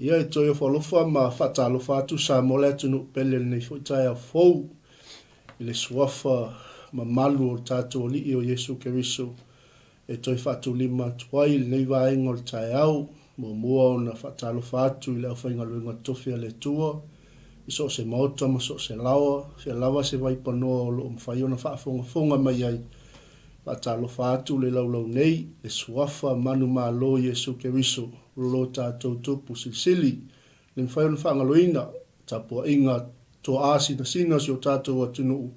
Ia, e toe ofo alofa ma faatalofa atu Samoa le atunuu pele i lenei foi taeao fou i le suafa mamalu o le tatou Alii o Iesu Keriso e toe faatulima atu ai i lenei vaega o le taeao. Muamua ona faatalofa atu i le aufaigaluega totofi a le Atua i so o se maota ma so o se laoa, fea lava se vaipanoa o lo o mafai ona faafogafoga mai ai. Faatalofa atu le laulau nei, le Suafa manumalo Iesu Keriso, lo tatou Tupu Silisili, le mafai ona faagaloina tapuaiga toaa sinasina o si o tatou atunuu,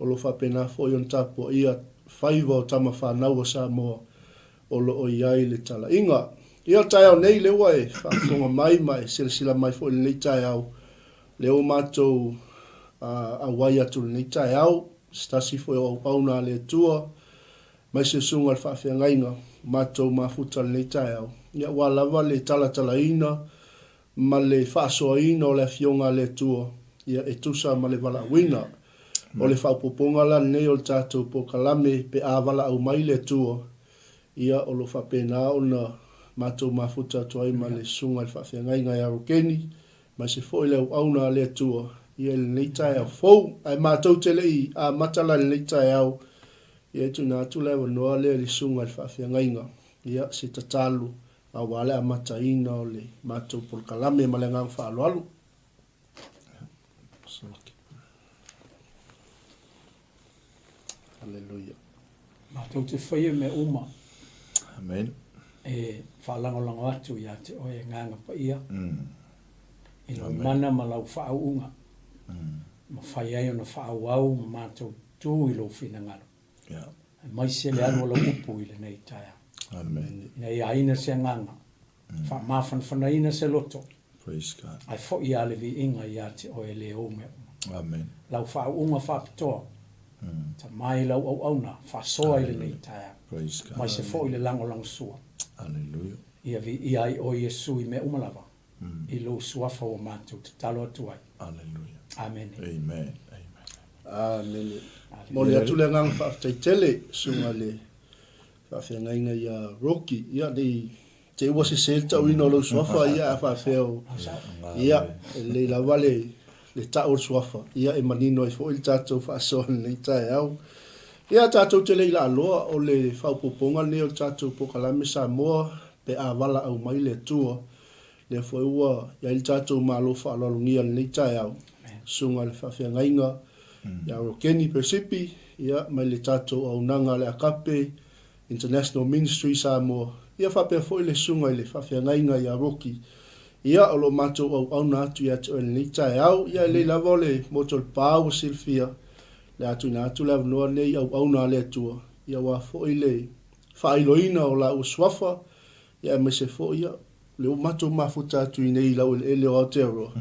o lo o faapena foi ona tapuaia faiva o tama fanau a Samoa o lo o i ai le talaiga. Ia, o le taeao nei, lea ua e faafofoga mai ma e silasila mai foi i lenei taeao, lea ua matou auai atu i lenei taeao, se tasi foi o auauna a le Atua, aemaise susuga i le faafeagaiga, matou mafuta i lenei taeao, ia aua lava le talatalaina ma le faasoaina o le Afioga a le Atua, ia e tusa ma le valaauina. O le faaopoopoga la lenei o le tatou polokalame pe a valaau mai le Atua, ia o lo o faapena ona matou mafuta atu ai ma le Susuga i le Faafeagaiga ia Rokeni, aemaise foi le auauna a le Atua, ia i lenei taeao fou. Ae matou te le i amata la i lenei taeao, ia e tuuina atu le avanoa lea i le Susuga i le Faafeagaiga, ia se tatalo aua le amataina o le matou polokalame ma le agaga faaaloalo. Haleluia. Matou te faia mea uma. Amen. E faalagolago atu ia te oe Agaga Paia i lou mana ma lau faauuga. Mafai ai ona faaauau ma matou tu i lou finagalo. Aemaise le alu o lau upu i lenei taeao. Amen. Ina ia aina se agaga, faamafanafanaina se loto, Praise God. ae foi lava le viiga ia te oe e le ou mea uma. Amen. Lau faauuga faapitoa, tama i lau auauna, faasoa i lenei taeao. Praise God. Aemaise foi le lagolagosua. Hallelujah. Ia viia ai oe Iesu i mea uma lava, i lou suafa ua matou tatalo atu ai. Hallelujah. Amene. Amen. Amen. Amene. Momoli atu le agaga faafetai tele, susuga i le faafeagaiga ia Rocky. Ia, nei te ua sese le tauina o lou suafa, ia, a faapea o, ia, e lelei lava le, le tau o le suafa, ia, e manino ai foi le tatou faasoa i lenei taeao. Ia, tatou te le i laaloa, o le faaopoopoga lenei o le tatou polokalame Samoa pe a valaau mai le Atua. Lea foi ua i ai le tatou Malo faaaloalogia i lenei taeao, Susuga i le Faafeagaiga ia Rokeni Persipi, ia, mai le tatou auaunaga a le Agape International Ministry Samoa, ia faapea foi le Susuga i le Faafeagaiga ia Rocky. Ia, o lo o matou auauna atu ia te oe i lenei taeao. Ia, e lelei lava o le motu o le pa ua silafia, le a tuuina atu le avanoa lenei i auauna a le Atua, ia aua foi le faailoina o la ua suafa, Ia aemaise foi ia, lea ua matou mafuta atu i inei i laueleele o Aotearoa,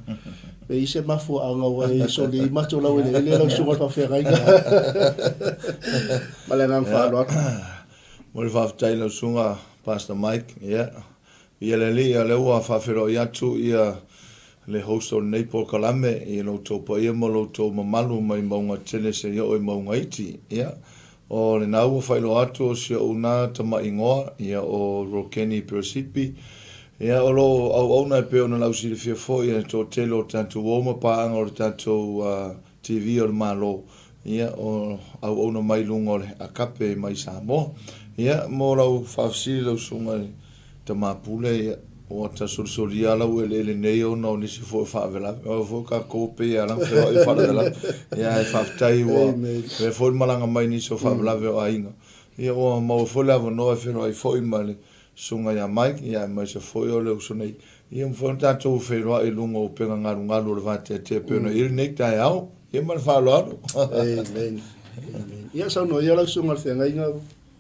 pe i se mafuaaga ua e soli ai matou laueleele lau susuga i le faafeagaiga. Ma le agaga faaaloalo. Mo le faafetai i lau susuga Pastor Mike, ia, ia le Alii, o lea ua faafeiloai atu ia le host o lenei polokalame i lo outou paia ma lo outou mamalu mai mauga tele seia oo i mauga iti. Ia, O lena ua faailoa atu o si ou na tama igoa, ia o Rokeni Peresipi. Ia o lo o auauna e pei ona lausilafia foi e le toatele o tatou uo ma paaga o le tatou TV o le Malo, ia o auauna mai luga o le Agape mai Samoa. Ia mo lau faafesili lau susuga i le Tama Pule, ia, ua ta solisolia lava lau eleele nei ona o nisi foi o faalavelave. O foi tatou pei e ala ona feoai o faalavelave. Ia ae faafetai ua avea foi le malaga mai nisi o faalavelave o aiga. Ia ua maua foi le avanoa e feiloai foi ma le susuga ia Mike, ia aemaise foi o le uso nei. Ia mafai ona tatou feiloai i luga o upega galugalu o le vateatea e pei ona i ai lenei taeao. Ia ma le faaaloalo. Amen. Amen. Ia saunoa ia lau susuga i le feagaiga.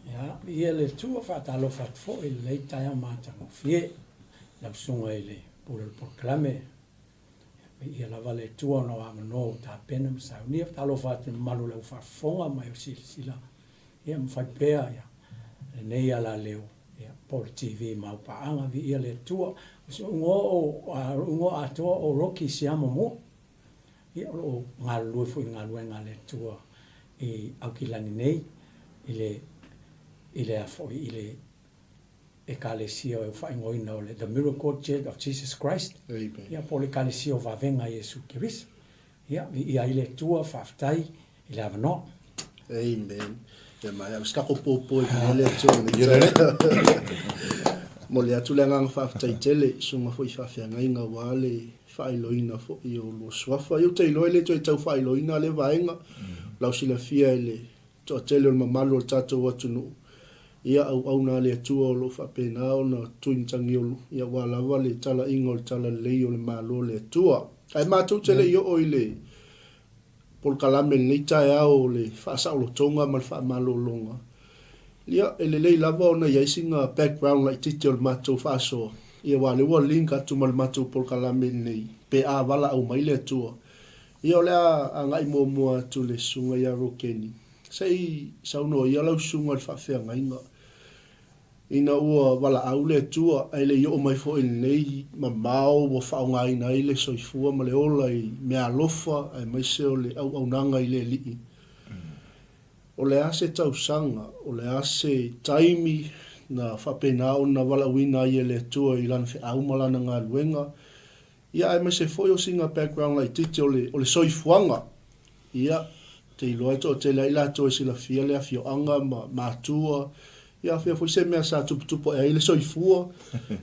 Ia, viia le Atua, faatalofa atu foi i lenei taeao matagofie i lau susuga i le Pule o le Polokalame. Ia, viia lava le Atua ona o avanoa ua tapena ma saunia. Faatalofa atu i le mamalu o le au faafofoga ma e o silasila ia ma fai pea ia lenei alaleo ia po o le TV ma au paaga. Viia le Atua. O si ou igoa o, o lou igoa atoa o Rocky Siamo Moa. Ia, o lo o galulue foi i le galuega a le Atua i Aukilani nei, i le, i le a foi, i le Ekalesia ua faaigoaina o le The Miracle Church of Jesus Christ, ia po o le Ekalesia o Vavega a Iesu Keriso. Ia, viia ai le Atua, faafetai i le avanoa. Amen. Ia mai ave se takou pōpō i le le Atua i lenei taeao. Momoli atu le agaga faafetai tele i susuga foi i faafeagaiga aua le faailoina foi o lua suafa. Ia ou te iloa e le toe tau faailoina lea vaega. Lau silafia i le toatele o le mamalu o le tatou atunuu, ia auauna a le Atua o lo o faapena ona tuimatagiolo, ia aua lava le talaiga o le talalelei o le Malo o le Atua. Ae matou te le i oo i le polokalame i lenei taeao o le faasaolotoga ma le faamalologa, ia e lelei lava ona i ai sina background laitiiti o le matou faasoa, ia aua o lea ua link atu ma le matou polokalame lenei, pe a valaau mai le Atua. Ia o le a agai muamua atu le susuga ia Rokeni. Se i saunoa ia lau susuga i le faafeagaiga. Ina ua valaau le Atua, ae le i oo mai foi i lenei mamao ua faaaogaina ai le soifua ma le ola i meaalofa aemaise o le auaunaga i le Alii. O le a se tausaga, o le a se taimi na faapena ona valaauina ai e le Atua i Lana feau ma Lana galuega, Ia aemaise foi o sina background laitiiti o le o le soifuaga. Ia, ou te iloa e toatele ai latou e silafia le afioaga ma matua, ia afea foi se mea sa tuputupu ae ai le soifua,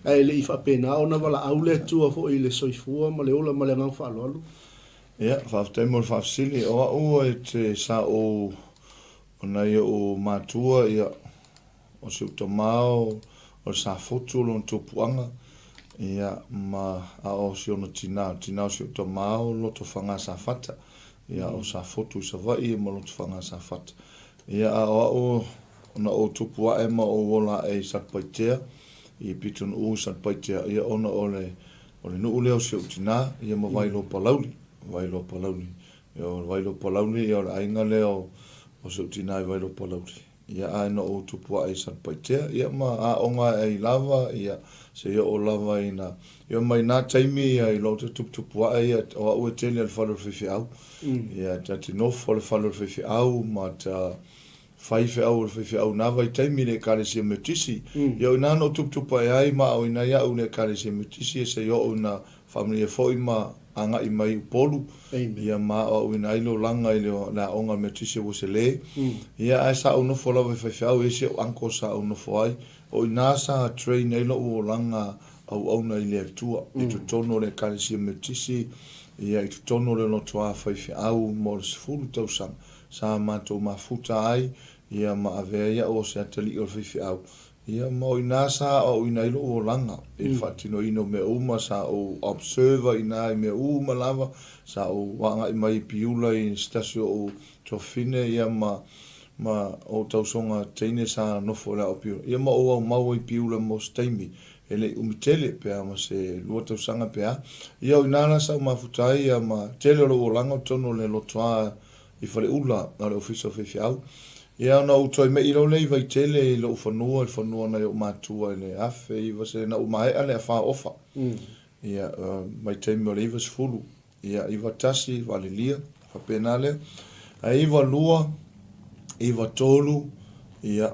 ae le i faapena ona valaau le Atua foi i le soifua ma le ola ma le agaga faaaloalo. Ia, faafetai mo le faafesili. O au e te sa ou o nai ou matua, ia, O si ou tama o le Safotu lona tupuaga, ia, ma, a o si ona tina, o le tina o si ou tama o Lotofaga Safata, ia, o Safotu i Savaii ma Lotofaga Safata. Ia, a o au, na ou tupu ae ma ou ola ae i Satupaitea, i Pitonuu i Satupaitea, ia, ona o le, o le nuu lea o si ou tina, ia, ma Vailoa Palauli, Vailoa Palauli. Ia, o Vailoa Palauli, ia, o le aiga lea o, o si ou tina i Vailoa Palauli. Ia ae na ou tupu ae i Satupaitea, ia ma aoga ae ai lava, ia, seia oo lava ina, ia mai na taimi ia i lou te tuputupu ae ia, o au e tele a le fale o le faifeau. Ia ta te nofo a le fale o le faifeau ma ta fai feau o le faifeau na vaitaimi i le Ekalesia Metotisi. Ia o ina na ou tuputupu ae ai ma o ina ia au i le Ekalesia Metotisi ia seia oo ina faamanuia foi ma agai mai i Upolu, ia ma aoaoina ai le olaga i le aoga a le Metotisi o Ueselē. Ia ae sa ou nofo lava i faifeau, e i ai si ou uncle sa ou nofo ai. O i ina sa train ai lou olaga auauna i le Atua, i totonu o le Ekalesia Metotisi, ia i totonu o le lotoa faifeau mo le 10 tausaga. Sa matou mafuta ai, ia ma avea ai au o se atalii o le faifeau. Ia, ma o inā sa aoaoina ai lou olaga i le faatinoina o mea uma, sa ou observe inā i mea uma lava, sa ou agai mai i Piula i se tasi o ou tuafafine, ia ma, ma ou tausoga teine sa nofo i le ao Piula. Ia ma ou aumau ai i Piula mo se taimi, e le i umi tele, pe a ma se lua tausaga pe a. Ia o inā la sa ou mafuta ai, ia ma tele o lou olaga o totonu o le lotoa i Faleula, o le Ofisa o Faifeau. Ia ona ou toe me'i loa lea i Vaitele i lou fanua, i le fanua nai ou matua i le 19 se ina ua maea le afa ofa. Ia, vaitaimi o le 90, ia, 91, valelia, faapena lea. Ae 92, 93, ia,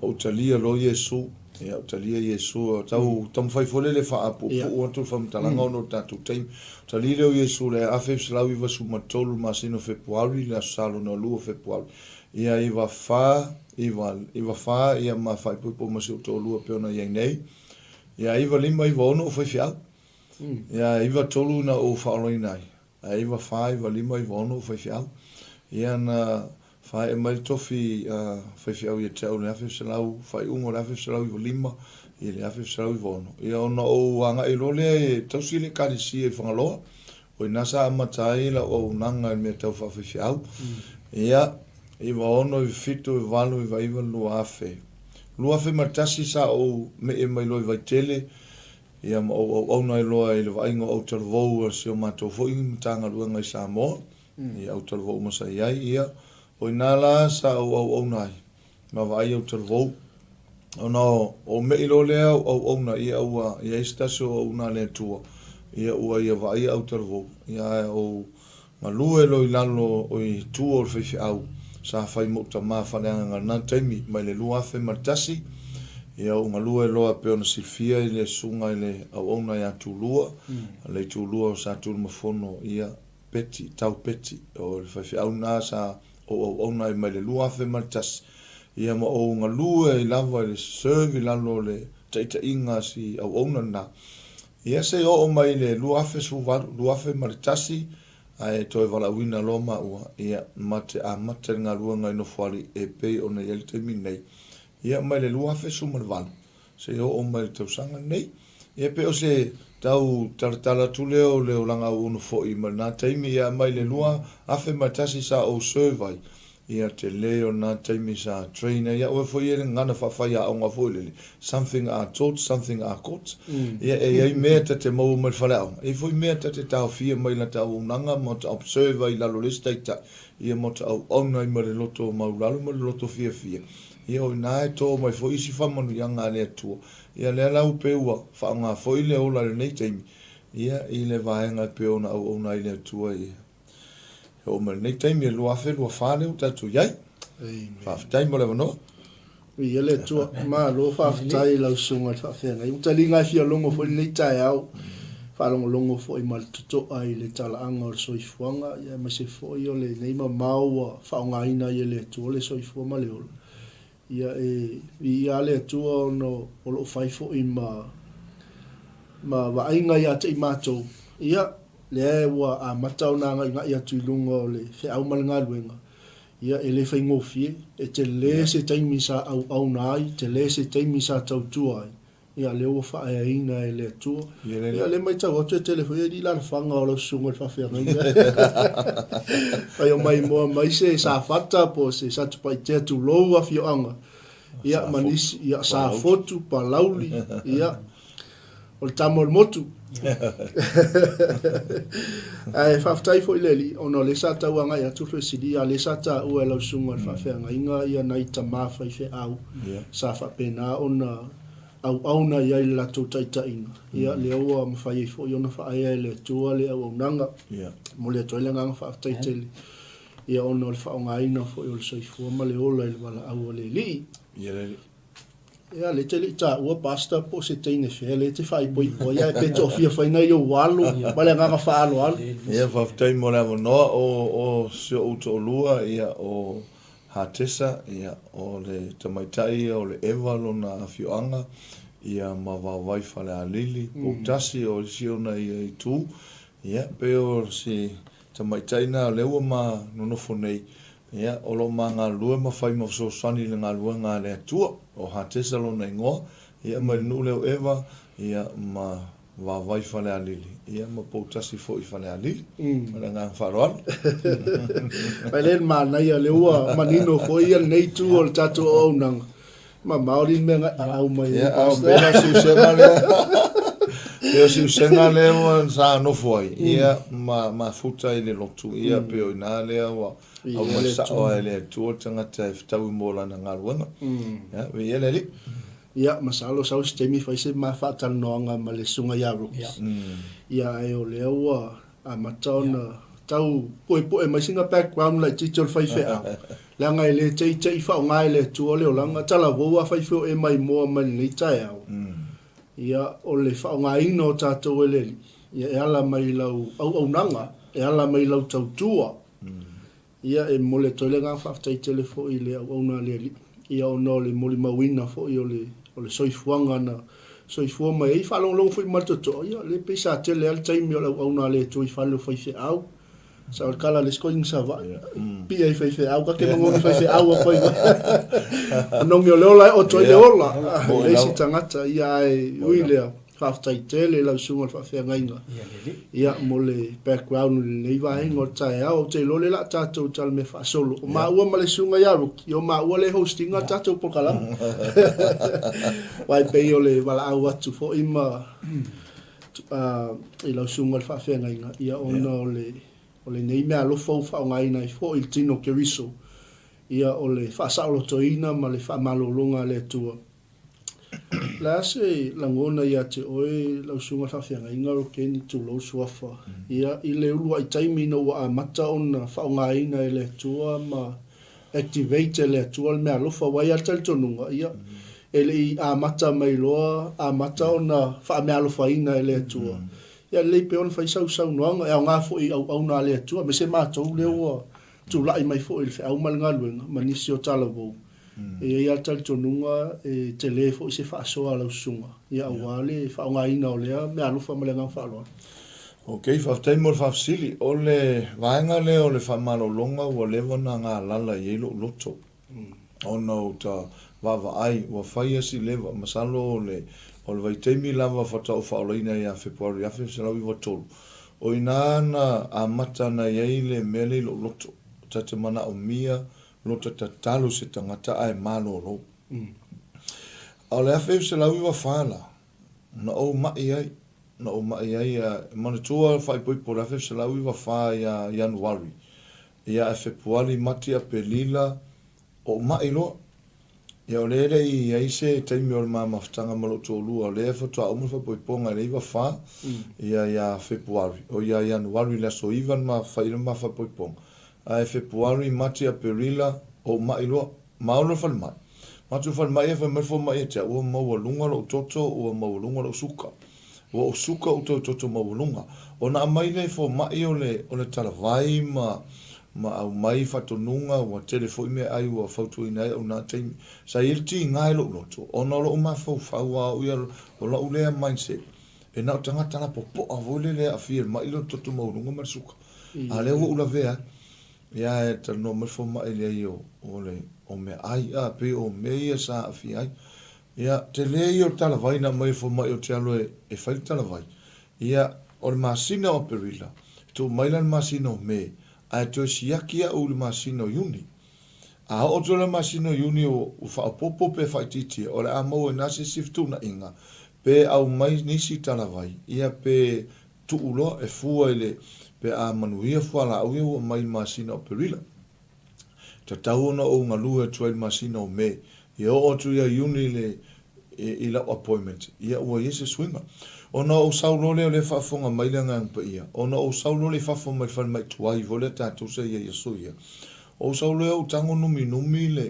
ou talia loa Iesu. Ia, ou talia Iesu, tau taumafai foi lele e faapuupuu atu le faamatalaga ona o le tatou taimi. Tali lea o Iesu i le 1993 i le masina o Fepuari, le Aso Sa lona lua o Fepuari. Ia, 94, 9, 94, ia ma faaipoipo ma si ou toalua e pei ona i ai nei. Ia, 95, 96 o faifeau. Ia, 93 na ou faaolaina ai. Ae 94, 95, 96 o faifeau. Ia na fae'e mai le tofi faifeau ia te au i le 1900, faaiuga o le 1995 i le 1996. Ia ona ou agai loa lea e tausi le Ekalesia i Fagaloa, o i ina sa amata ai lau auaunaga i mea tau faafaifeau. Ia, 96, 97, 98, 99, 2000. 2001 sa ou me'e mai loa i Vaitele, Ia ma ou auauna ai loa i le vaaiga o autalavou a si o matou foi Matagaluega i Samoa, i autalavou uma sa i ai, ia, o i ina la sa ou auauna ai, ma vaai autalavou. Ona ou me'i loa lea ou auauna, ia ua i ai se tasi o auauna a le Atua, ia ua ia vaaia autalavou, ia ae ou galue loa i lalo o i tua o le faifeau sa fai ma ou tama faaleagaga i lena taimi, mai le 2001, Ia, ou galue loa e pei ona silafia i le susuga i le auauna ia Tulua, le itulua o Satuimafono, ia, Peti, Tau Peti, o le faifeau lena sa ou auauna ai mai le 2001, ia ma ou galue ai lava i le serve i lalo o le taitaiga a si auauna lena. Ia seia oo mai i le 2018, 2001, ae toe valaauina loa maua, ia, ma te amata i le galuega i Nofoalii e pei ona i ai le taimi nei. Ia, mai le 2018 seia oo mai i le tausaga lenei. Ia, pei o se tau talatala atu lea o le olaga auauna foi mai lena taimi, ia, mai le 2001 sa ou serve ai, ia, tele o lena taimi sa train ai au e foi e le gagana faafaiaoga foi lele, something are taught, something are caught. Ia, e i ai mea ta te maua mai le faleaoga, e i ai foi mea ta te taofia mai lata auaunaga ma ta observe ai i lalo o le isi taitai, ia, ma ta auauna ai ma le loto maulalo ma le loto fiafia. Ia o ina e tō mai foi isi faamanuiaga a le Atua. Ia lea la ua pei ua faaaoga foi le ola i lenei taimi, ia, i le vaega e pei ona auauna ai le Atua i e oo mai lenei taimi e 2024 lea ua tatou i ai. Faafetai mo le avanoa. Viia le Atua. Malo faafetai i lau susuga i le faafeagai. Ua taliga e fia logo foi lenei taeao, faalogologo foi ma le totoa i le talaaga o le soifuaga, ia aemaise foi o lenei mamao ua faaaogaina ai e le Atua le soifua ma le ola. Ia e viia lava le Atua ona o lo o fai foi ma ma vaaiga ia te i matou, ia, lea ua amata ona agaigai atu i luga o le feau ma le galuega, Ia, e le faigofie. E tele se taimi sa auauna ai, tele se taimi sa tautua ai, ia, lea ua faaeaina e le Atua. Ia, lea e matau atu e tele foi alii lalafaga o lau susuga i le faafeagaiga. Fai o maimoa mai se Safata po o se Satupaitea tulou afioaga, ia, ma nisi, ia, Safotu, Palauli, ia. O le tama o le motu. Ae faafetai foi le Alii, ona o lea sa tau agai atu le fesili, a o lea sa taua e lau susuga i le faafeagaiga ia nai tama faifeau sa faapena ona auauna i ai i le latou taitaiga. Ia, lea ua mafai ai foi ona faaea e le Atua le auaunaga. Momoli atu ai le agaga faafetai tele, ia ona o le faaaogaina foi o le soifua ma le ola i le valaau a le Alii. Ia, lea e te le i taua Pastor po o se teine fea lea e te faaipoipo ai, ae pe toafia fai nai ou alo ma le agaga faaaloalo. Ia, faafetai mo le avanoa. O, o si ou toalua, ia, o Hatesa, ia, o le tamaitai ia o le Eva lona afioaga, ia, ma Vaovai Falealili, Poutasi, o isi ona ia itu. Ia, pei o si tamaitai na o lea ua ma nonofo nei, Ia, o lo o ma galulue ma fai ma fesoasoani i le galuega a le Atua. O Hatesa lona igoa, ia, mai le nuu lea o Eva, ia, ma Vavai Falealili, ia, ma Poutasi foi Falealili. Ma le agaga faaaloalo. Mai lea le manaia, lea ua manino foi ia lenei itu o le tatou auaunaga. Mamao le mea na aau mai ai. Ia, a o pei o si usega lea, pei o si usega lea ua sa nofo ai, ia, ma mafuta i le lotu, ia, pei o i ina lea ua aumai sao lava e le Atua le tagata e fetaui mo lana galuega. Ia, viia le Alii. Ia, masalo sau se taimi fai se ma faatalanoaga ma le Susuga ia Rooks. Ia, ae o lea ua amata ona tau puepue mai sina background laitiiti o le faifeau, leaga e le teitei faaaoga e le Atua le olaga, talavou a faifeo e maimoa mai lenei taeao. Ia, o le faaaogaina o tatou e le Alii, ia e ala mai i lau auaunaga, e ala mai i lau tautua. Ia, e momoli atu ai le agaga faafetai tele foi i le auauna a le Alii, ia ona o le molimauina foi o le, o le soifuaga na soifua mai ai. Faalogologo foi ma le totoa, ia, lea pei sa tele lava le taimi o le auauna a le Atua i fale o faifeau. Sa o le kala a le isi koina Savaii, pia i faifeau, ka ke manogi faifeau a koina. Manogi o le ola e oto ai le ola i le isi tagata, ia ae ui lea. Faafetai tele i lau susuga i le faafeagaiga ia mo le background i lenei vaega o le taeao. Ou te iloa o lea o le a tatou talamea faasolo. O maua ma le susuga ia Rookie, o maua lea e host ina le tatou polokalame. Aua e pei o le valaau atu foi ma i lau susuga i le faafeagaiga, ia ona o le o lenei meaalofa ua faaaogaina ai foi i le tino o Keriso, ia o le faasaolotoina ma le faamalologa a le Atua. O le a se lagona ia te oe lau susuga i le faafeagaiga o Kenny tulou suafa ia i le uluai taimi ina ua amata ona faaaogaina e le Atua ma activate e le Atua le meaalofa aua e i ai lava le talitonuga ia. E le i amata mai loa, amata ona faameaalofaina e le Atua. Ia lelei pea ona fai sau saunoaga, e aoga foi i auauna a le Atua, aemaise matou lea ua tulai mai foi i le feau ma le galuega ma nisi o talavou. E i ai lava le talitonuga e tele foi se faasoa a lau susuga, ia aua le faaaogaina o lea meaalofa ma le agaga faaaloalo. Ok, faafetai mo le faafesili. O le vaega lea o le faamalologa ua leva ona galala i ai lou loto. Ona ou ta vaavaai, ua fai asi leva, masalo o le o le vaitaimi lava faatoa ou faaolaina ia Fepuari 1993, o ina na amata ana i ai le mea lea i lou loto, ta te manaomia lo ta tatalo i se tagata ae malolo. A o le 1994 la, na ou maʻi ai, na ou maʻi ai, e manatua faaipoipo o le 1994 ia Ianuari, Ia ae Fepuari, Mati, Aperila, ou maʻi loa. Ia o lea e le i i ai se taimi o le ma mafutaga ma lou toalua, o lea faatoa uma le faaipoipoga i le 94, ia ia Fepuari, o ia Ianuari i le aso 9 na ma fai ai le ma faaipoipoga. Ae Fepuari, Mati, Aperila, ou maʻi loa. Ma alu i le falemai. Ma atu i le falemai ae fai mai le fomai ia te au, ua maualuga lou toto, ua maualuga lou suka. Ua ou suka ou toe toto maualuga. Ona aumai lea e fomai o le, o le talavai ma, ma aumai faatonuga, ua tele foi meaai ua fautuaina ai au na taimi. Sa i ai le tiga i lou loto, ona o lou mafaufau a au ia, o lau lea mindset, e na o tagata lapopoa foi lele e aafia i le mai lea o le toto maualuga ma le suka. A lea ua ou lavea ai. Ia ae talanoa mai le fomai leai o, o le, o meaai, a, pei o mea ia sa aafia ai. Ia, tele ia o le talavai na aumai e fomai ou te alu e fai le talavai. Ia, o le masina o Aperila, tuu mai la le masina o Me, ae toe siaki au i le masina o Iuni. A oo atu la le masina o Iuni ua faaopoopo pe faaitiitia, o le a maua i ina se isi fetuunaiga, pe aumai nisi talavai, ia pe tuu loa e fua i le, pe a manuia fualaau ia ua aumai i le masina o Aperila. Tatau ona ou galue atu ai i le masina o Me. Ia oo atu ia Iuni i le, i lau appointment, ia ua i ai se suiga. Ona ou sau loa lea o lea e faafofoga mai le Agaga Paia, ona ou sau loa lea i fafo mai le falemai tuai foi lea tatou sa i ai i aso ia, ou sau loa ou tago numinumi le,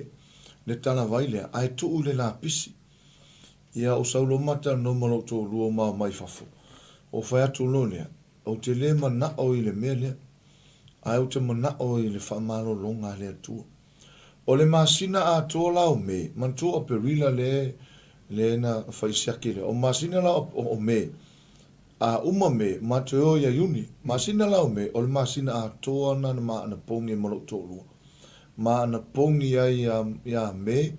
le talavai lea, ae tuu i le lapisi. Ia ou sau loa ma talanoa ma lou toalua ma omai i fafo. Ou fai atu loa lea, Ou te le manao i le mea lea, ae ou te manao i le faamalologa a le Atua. O le masina atoa la o Me, manatua o Aperila le, le na fai siaki lea, o masina la o, o Me, a uma Me, ma toe o ia Iuni, masina la o Me, o le masina atoa na na maanapogi ma lou toalua. Maanapogi ai ia, ia Me,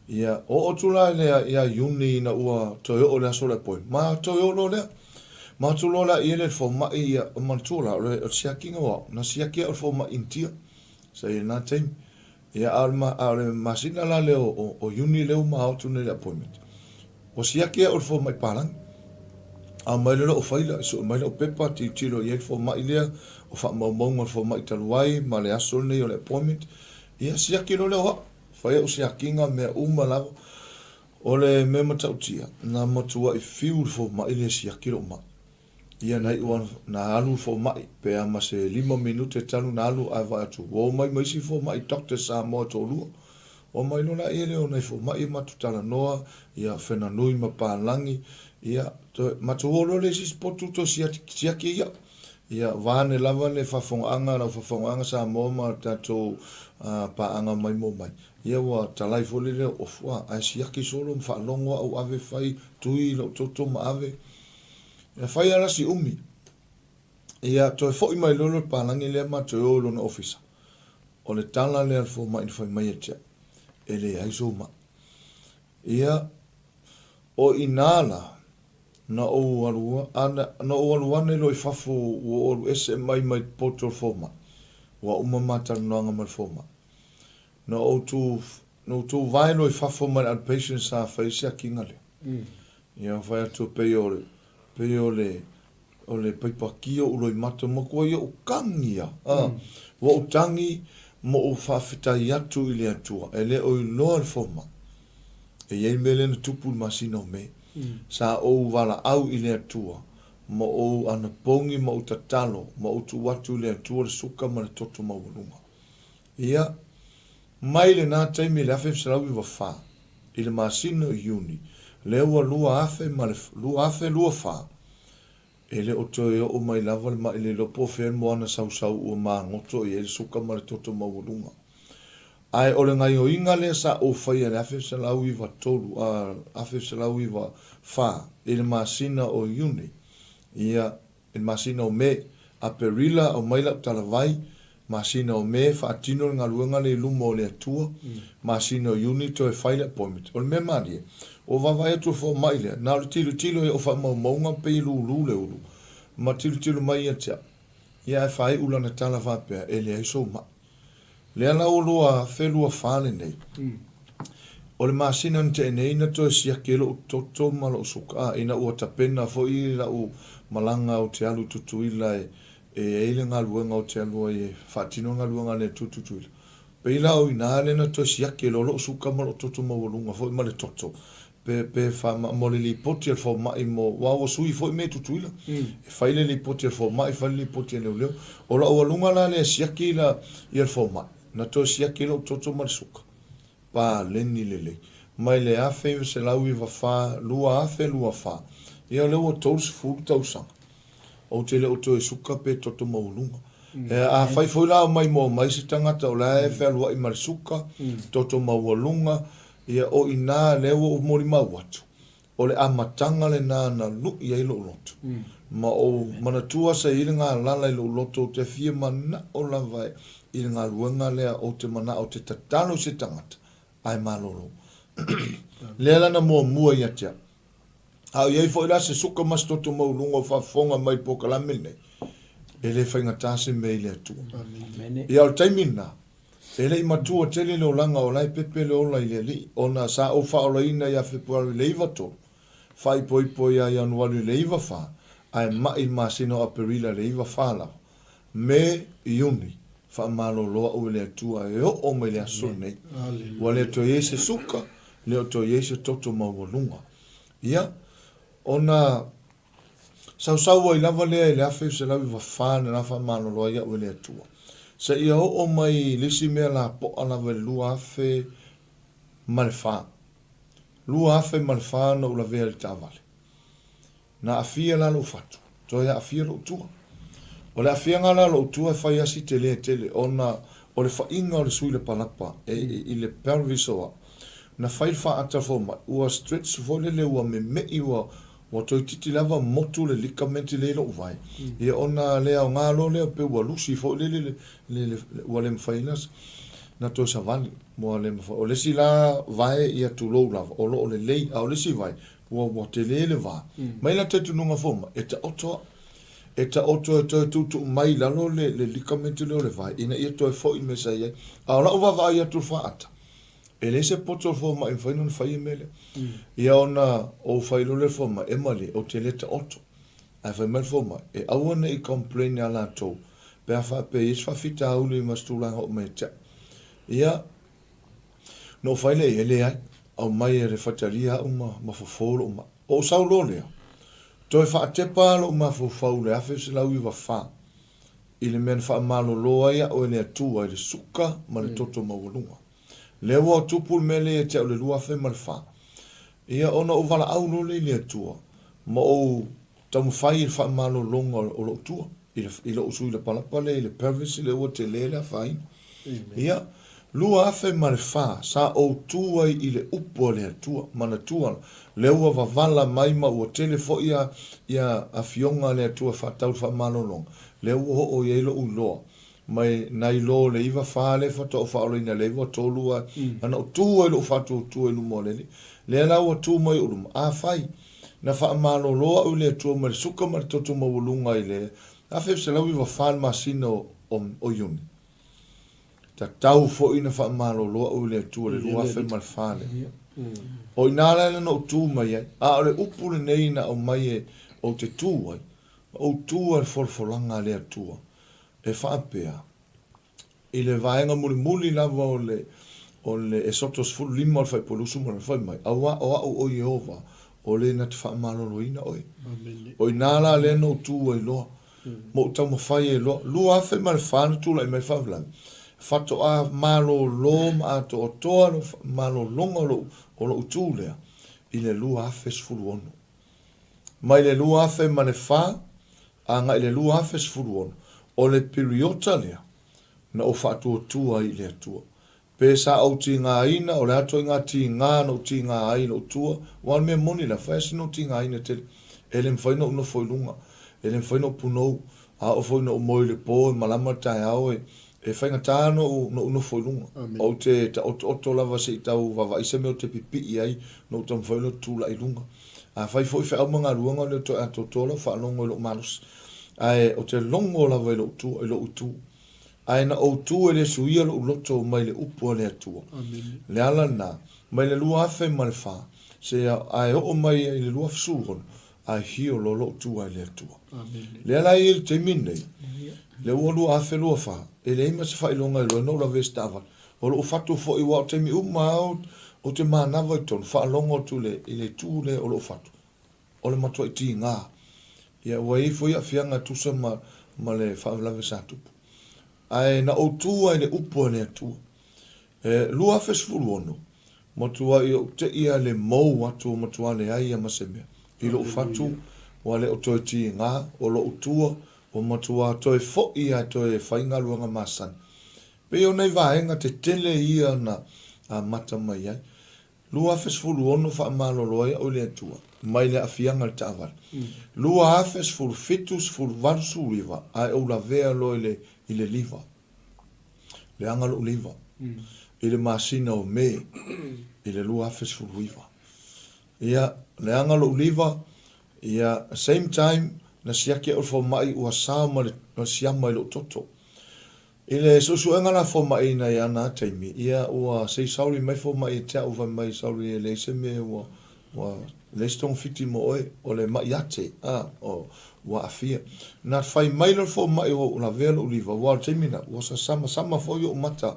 ia, oo atu la i le, ia Iuni ina ua toe oo le aso o le appointment, ma toe o loa lea. Ma atu loa la i ai le fomai, ia, manatua la, o le, o le siakiga o au, na siaki au i le fomai Initia. Sa i ai lena taimi. Ia, a o le, a o le masina la lea o, o, o Iuni lea ua ma o atu nei i le appointment. Ua siaki au i le fomai palagi. Aumai loa lou faila, sue mai lau pepa, tilotilo i ai le fomai lea, o faamaumauga o le fomai talu ai ma le aso lenei o le appointment. Ia, siaki loa lea o au. Fai au siakiga, mea uma lava. O le mea matautia, na matuai fiu le fomai lea e siaki lou mai. Ia na iu ana, na alu le fomai, pe a ma se lima minute talu na alu ae vaai atu, ua omai ma isi fomai doctors Samoa e toalua. Omai loa laia lea o nai fomai matou talanoa, ia Fenanui ma Palagi, ia toe, matou o loa lea i se isi potu toe siaki, siaki ai au. Ia vaeane lava le faafofogaaga, lau faafofogaaga Samoa ma le tatou paaga mai mo mai. Ia ua talai foi lea ofu, a, ae siaki solo ma faalogo au ave fai, tui lou toto ma ave. Ia fai lava la si umi. Ia toe foi mai loa le palagi lea ma toe o i lona ofisa. O le tala lea a le fomai na fai mai ia te au, e leai sou mai. Ia, o i ina la, na ou alu, na ou alu ane loa i fafo ua ou alu ese mai mai potu o le fomai. Ua uma ma talanoaga ma le fomai. Na ou tu, na ou tuvae loa i fafo mai le outpatient sa fai ai siakiga lea. Ia fai atu pei o le, pei o le, o le paipa ki oʻu loimata, matua ia ou tagi a, a. Ua ou tagi ma ou faafetai atu i le Atua, e le o iloa le fomai. E i ai mea lea na tupu i le masina o Me. Sa ou valaau i le Atua, ma ou anapogi ma ou tatalo, ma ou tuu atu i le Atua le suka ma le toto maualuga. Ia, mai lena taimi i le 1994. i le masina o Iuni, lea ua 2024, e le o toe oo mai lava le ma'i le iloa po o fea le moana sausau ua magoto i ai le suka ma le toto maualuga. Ae o le gaioiga lea sa ou faia i le 1993, 1994 i le masina o Iuni, ia, i le masina o Me, Aperila aumai lau talavai, masina o Me faatino le galuega lea i luma o le Atua, masina o Iuni toe fai le appointment. O le mea malie, ua vaavaai atu le fomai lea, na o le tilotilo i au faamaumauga pei e lulu le ulu, ma tilotilo mai ia te au, ia ae faaiu lana tala faapea, e leai sou mai. Lea la ua 2024 lenei, o le masina na tea nei na toe siaki ai lou toto ma lou suka, a, ina ua tapena foi lau malaga ou te alu i Tutuila e e i ai le galuega ou te alu ai e faatino le galuega lea i Tutuila. Pei la o i ina lea na toe siaki ai loa lou suka ma lou toto maualuga foi ma le toto pe, pe faama, mo le lipoti a le fomai mo, aua ua sui foi mea i Tutuila. E fai le lipoti a le fomai, fai le lipoti a leoleo. O lau aluga la lea e siaki la, ia le fomai, na toe siaki lou toto ma le suka. Paleni lelei. Mai le 1994, 2024, ia o lea ua 30 tausaga. Ou te le o toe suka pe toto maualuga. E, afai foi la o maimoa mai se tagata o la e fealuai ma le suka, toto maualuga, Ia, o i inā lea ua ou molimau atu, o le amataga lenā na luʻi ai loʻu loto. Ma ou manatua sa i ai le galala i loʻu loto ou te fia manaʻo lava i le galuega lea ou te manaʻo te tatalo i se tagata, ae malolo. Lea la na muamua ia te au. A o i ai foi la se suka ma se toto maualuga o faafofoga mai i le polokalame lenei, e le faigata se mea i le Atua. Ia, o le taimi lenā, E le i matua tele le olaga o la e pepe le ola i le Alii, ona sa ou faaolaina ia Fepuari i le 93, faaipoipo ia Ianuari i le 94, ae ma'i i le masina o Aperila i le 94 lava. Me, Iuni, faamalolo au e le Atua e oo mai le aso lenei. Ua le toe i ai se suka, le o toe i ai se toto maualuga. Ia, ona Sausau ai lava lea i le 1994 na la faamalolo ai au e le Atua. Seia oo mai i le isi mea lapoa lava i le 2004. 2004 na ou lavea i le taavale. Na aafia la lou fatu, toe aafia lou tua. O le aafiaga la o lou tua e fai lava si tele tele ona o le faiga o le sui lapalapa i le pelvis o au. Na fai le faata fomai, ua stretch foi lele ua meme'i ua Ua toeitiiti lava motu le ligament lea i lou vae, ia ona le aoga loa lea pei ua lusi foi lele le, le, le, ua le mafai ai na toe savali. Ua le mafai. O le isi la vae ia tulou lava, o lo o lelei, a o le isi vae, ua, ua tele le va. Mai la talitonuga fou mai, e taoto au. E taoto e toe tuutuu mai i lalo le, le ligament lea o le vae, ina ia toe foi i mea sa i ai. A o lau vaavaai atu i le faata, E leai se poto o le fomai e mafai ona faia mea lea. Ia ona ou fai loa lea i le fomai, e malie, ou te le taoto. Ae fai mai le fomai, e aua ne i complain ia latou pe a faapea e i ai se faafitauli ma se tulaga oo mai ia te au. Ia, na ou fai lea i ai, e leai, aumai e le faitalia au ma, ma fofo lou mai. Ou sau loa lea, toe faatepa lou mafaufau i le 1994 i le mea na faamalolo ai au e le Atua i le suka ma le toto maualuga. Lea ua tupu le mea lea ia te au i le 2004. Ia, ona ou valaau loa lea i le Atua, ma ou taumafai i le faamalologa o lou tua, i, le, i lou sui lapalapa lea i le pelvis lea ua tele le afaina. Ia, 2004, sa ou tu ai i le upu a le Atua, manatua, lea ua vavala mai ma ua tele foi ia, ia afioga a le Atua e faatatau i le faamalologa, lea ua oo i ai lou iloa, Mai nai lo le iva fa lea faatoa ou faaolaina le iva tolu a na ou tu ai lou faatuatua i luma o le Alii. Lea la ua tu mai ou luma, afai na faamalolo au i le Atua mai le suka ma le toto maualuga i le 1994 i le masina o Iuni, tatau foi na faamalolo au i le Atua i le 2004 lea. O i ina la na ou tu mai ai, a o le upu lenei na aumai e ou te tu ai, ou tu ai i le folafolaga a le Atua. E faapea, i le vaega mulimuli lava o le, o le Esoto 15 o le Faipolusu ma lona fai mai, Auā o au o Ieova, o le na te faamaloloina oe. O i ina la lea na ou tu ai loa, ma ou taumafai ai loa. 2004 na tulai mai le faalavelave. Faatoa malolo ma atoatoa le malologa o lou, o lou tu lea i le 2016. Mai le 2004 agai i le 2016, o le piriota lea na ou faatuatua ai i le Atua. Pe sa ou tigaina, o le a ituaiga tiga na ou tiga ai i lou tua, aua o le mea moni la, fai lava sina ou tigaina tele. E le mafai ona ou nofo i luga, e le mafai ona ou punou, a oo foi ina ou moe i le po e malama le taeao, e, e faigata ona ou, ona ou nofo i luga. Ou te taotooto lava se i tau vaavaai se mea ou te pipii ai ona ou taumafai lea ou te tulai i luga. Afai foi feau ma galuega o le toe atoatoa lau faalogo i lou malosi, ae ou te logo lava i lou tua, i lou itu. Ae na ou tu e le suia lou loto mai le upu a le Atua. Le ala lena, mai le 2004, seia ae oo mai i le 2016, ae hio loa lou tu ai le Atua. Lea la e i ai le taimi lenei, lea ua 2024, e leai ma se faailoga e iloa ai na ou lavea i se taavale. O lou fatu foi, aua o taimi uma lava ou te manava i totonu, faalogo atu i le itu lea o lou fatu, o le matuai tiga. Ia, ua i ai foi aafiaga e tusa ma, ma le faalavelave sa tupu. Ae na ou tu lava i le upu a le Atua. E 2016, matuai ou te i lava le mou atu ua matua leai lava ma se mea. I lou fatu, ua le o toe tiga, o lou tua, ua matua toe foi lava e toe fai galuega masani. Pei o nai vaega tetele ia na amata mai ai. 2016 faamalolo ai au i le Atua mai le aafiaga i le taavale. 2017, 18, 19 ae ou lavea loa i le i le liva. Leaga lou liva i le masina o Me i le 2019. Ia, leaga lou liva, ia, same time na siaki au i le fomai ua sao ma le siama i lou toto. I le suesuega la fomai ina ia na taimi, ia ua sei sauli mai fomai ia te au fai mai sauli e leai se mea ua ua leai se togafiti mo oe, o le ma'i ate a o ua aafia. Na fai mai loa le fomai ua ou lavea lou liva aua o le taimi na ua sasamasama foi ou mata,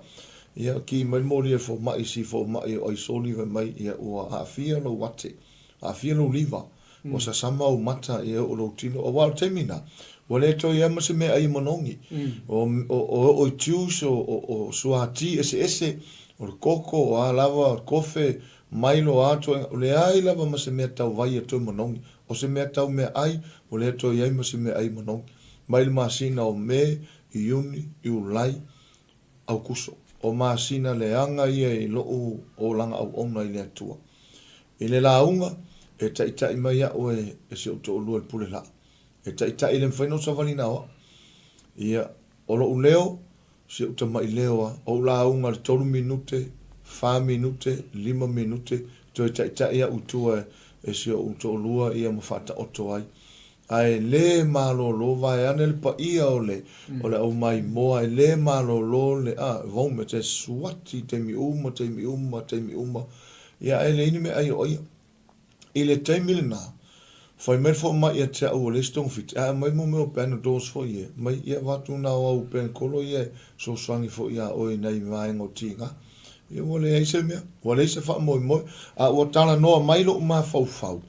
ia ki mai le moli a le fomai si fomai o aisoli fai mai ia ua aafia lou ate. Aafia lou liva, ua sasama ou mata e oo lou tino, aua o le taimi lena, ua le toe i ai ma se meaai e manogi. O, o, o oo i juice, o, o, o suati eseese, o le koko, o a lava, o le kofe, mailo, o a ituaiga, ua leai lava ma se mea tau vai e toe manogi. O se mea tau meaai, ua le toe i ai ma se meaai e manogi. Mai le masina o Me, Iuni, Iulai, Aukuso. O masina leaga ia i loʻu olaga auauna i le Atua. I le lauga, e taʻitaʻi mai aʻu e e si ou toʻolua i le pule laa. E taʻitaʻi le mafai ona ou savali na o aʻu. Ia, o loʻu leo, si ou tamaʻi leo a, ou lauga i le tolu minute, fa minute, lima minute, toe taʻitaʻi aʻu i tua e si ou toʻolua ia ma faataoto ai. Ae le malolo, vaeane le paia o le o le aumaimoa, e le malolo le a vomit, e suati taimi uma, taimi uma, taimi uma, ia ae leai ni meaai o aia. I le taimi lena, fai mai le fomai ia te au ua leai se togafiti, ae aumai mo mea o Panadols foi ia, mai ia avatu na o au penikolo ia e fesoasoani foi ia oe i nai vaega o tiga. Ia ua leai se mea, ua leai se faamoemoe, a ua talanoa mai lou mafaufau,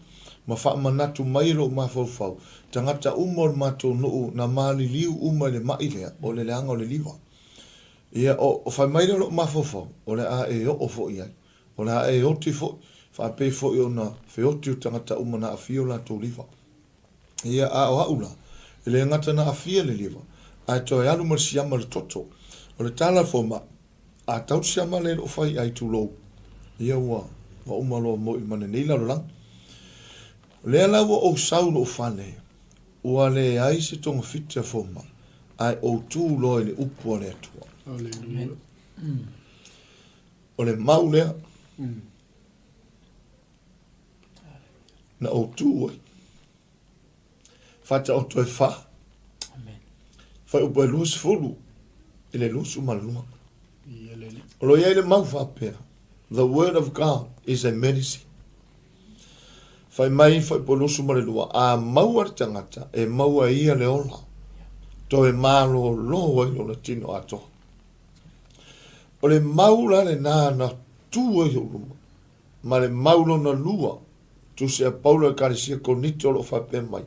ma faamanatu mai e lou mafaufau, tagata uma o le matou nuu na maliliu uma i le maʻi lea, o le leaga o le liva. Ia, o, fai mai lea lou mafaufau, o le a e oo foi i ai, o le a e oti foi, faapei foi ona feoti o tagata uma na aafia o latou liva. Ia, a o a'u la, e le gata na aafia le liva, ae toe alu ma le siama i le toto. O le tala a le fomai, A tau le siama lea i lou fai ai tulou, ia ua, ua uma loa moi ma lenei lalolagi. O lea la ua ou sau i lou fale, ua leai se togafiti a fomai, ae ou tu loa i le upu a le Atua. Aleluia. O le mau lea na ou tu ai. Faataoto e fa. Fuaiupu e 20 i le 22. O lo o i ai le mau faapea, The word of God is a medicine. Fai mai fuaiupu e 22, a maua le tagata, e maua e ia le ola, toe malolo ai lona tino atoa. O le mau la lena na tu ai ou luma, ma le mau lona lua, Tusi a Paulo Ekalesia Konito o lo o faapea mai,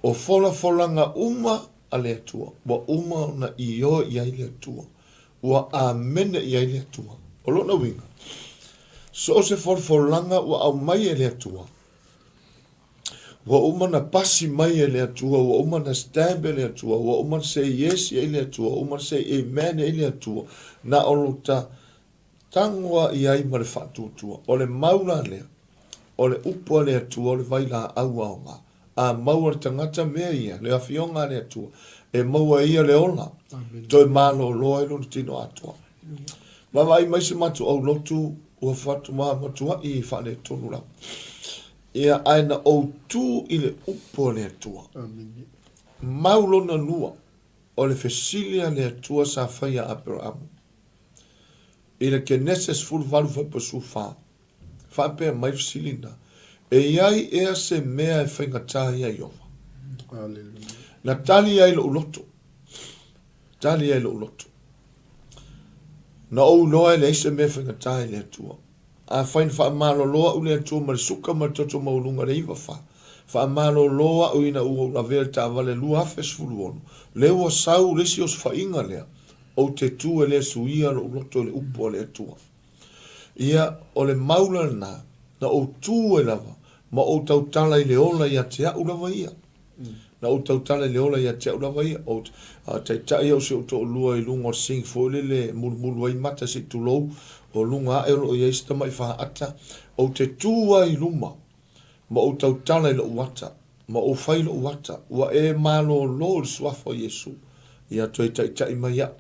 O folafolaga uma a le Atua, ua uma ona ioe i ai le Atua. Ua amene i ai le Atua. O lona uiga, so o se folafolaga ua aumai e le Atua, ua uma ona pasi mai e le Atua, ua uma ona stamp e le Atua, ua uma ona say yes i ai le Atua, ua uma ona say amen i ai le Atua, na o lo ta tago lava i ai ma le faatuatua. O le mau la lea, o le upu a le Atua o le vailaau aoga. A maua le tagata mea ia, le Afioga a le Atua, e maua e ia le ola, toe malolo ai lona tino atoa. Vaavaai mai si matou aulotu ua fatu, matuai faaletonu lava. Ia, ae na ou tu i le upu a le Atua. Mau lona lua, o le fesili a le Atua sa fai ia Aperaamu. I le Kenese 18 fuaiupu 14, faapea mai le fesili lena, E i ai ea se mea e faigata ai ia Ieova? Na tali ai lou loto, tali ai lou loto. Na ou iloa e leai se mea e faigata i le Atua. Afai na faamalolo au le Atua ma le suka ma le toto maualuga i le 94, faamalolo au ina ua ou lavea i le taavale 2016, lea ua sau le isi osofaiga lea, ou te tu e le suia lou loto i le upu a le Atua. Ia, o le mau la lena, na ou tu ai lava ma ou tautala i le ola ia te au lava ia. Na ou tautala i le ola ia te au lava ia. Ou taitai au si ou toalua i luga o le sink foi lele e mulumulu ai mata se i tulou, o luga ae o lo o i ai si tamai faata. Ou te tu ai i luma ma ou tautala i lou ata, ma ou fai lou ata, ua e malōlō i le Suafa o Iesu, ia toe taitai mai au.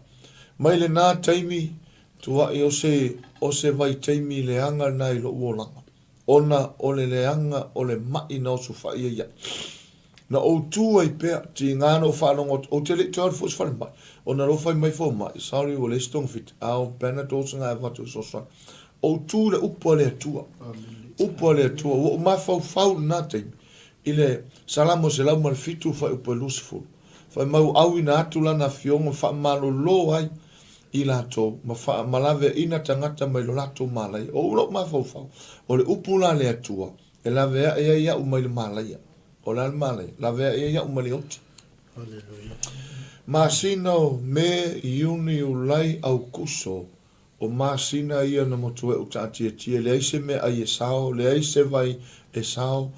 Mai lenā taimi, tuaʻi o se, o se vaitaimi leaga lenā i lou olaga, ona o le leaga o le maʻi na osofaʻi ai iaʻu. Na ou tū ai pea, tiga na ou faalogo atu, ou te le i toe alu foi i se falemai, ona o lea ua fai mai fomai, sorry ua leai se togafiti, a o Panadol na e avatu e fesoasoani. Ou tu i le upu a le Atua. Upu a le Atua. Ua ou mafaufau i lena taimi, i le Salamo 107 fuaiupu e 20. Fai mai ua auina atu lana afioga ma faamalolo ai i latou, ma faamalaveaina tagata mai lo latou malaia. O ou lou mafaufau, o le upu la a le Atua, e laveai ai au mai le malaia. O le a le malaia? Laveai ai au mai le oti. Masina o Me, Iuni, Iulai, Aukuso, O masina ia na motueʻu taatiatia, leai se meaai e sao, leai se vai e sao,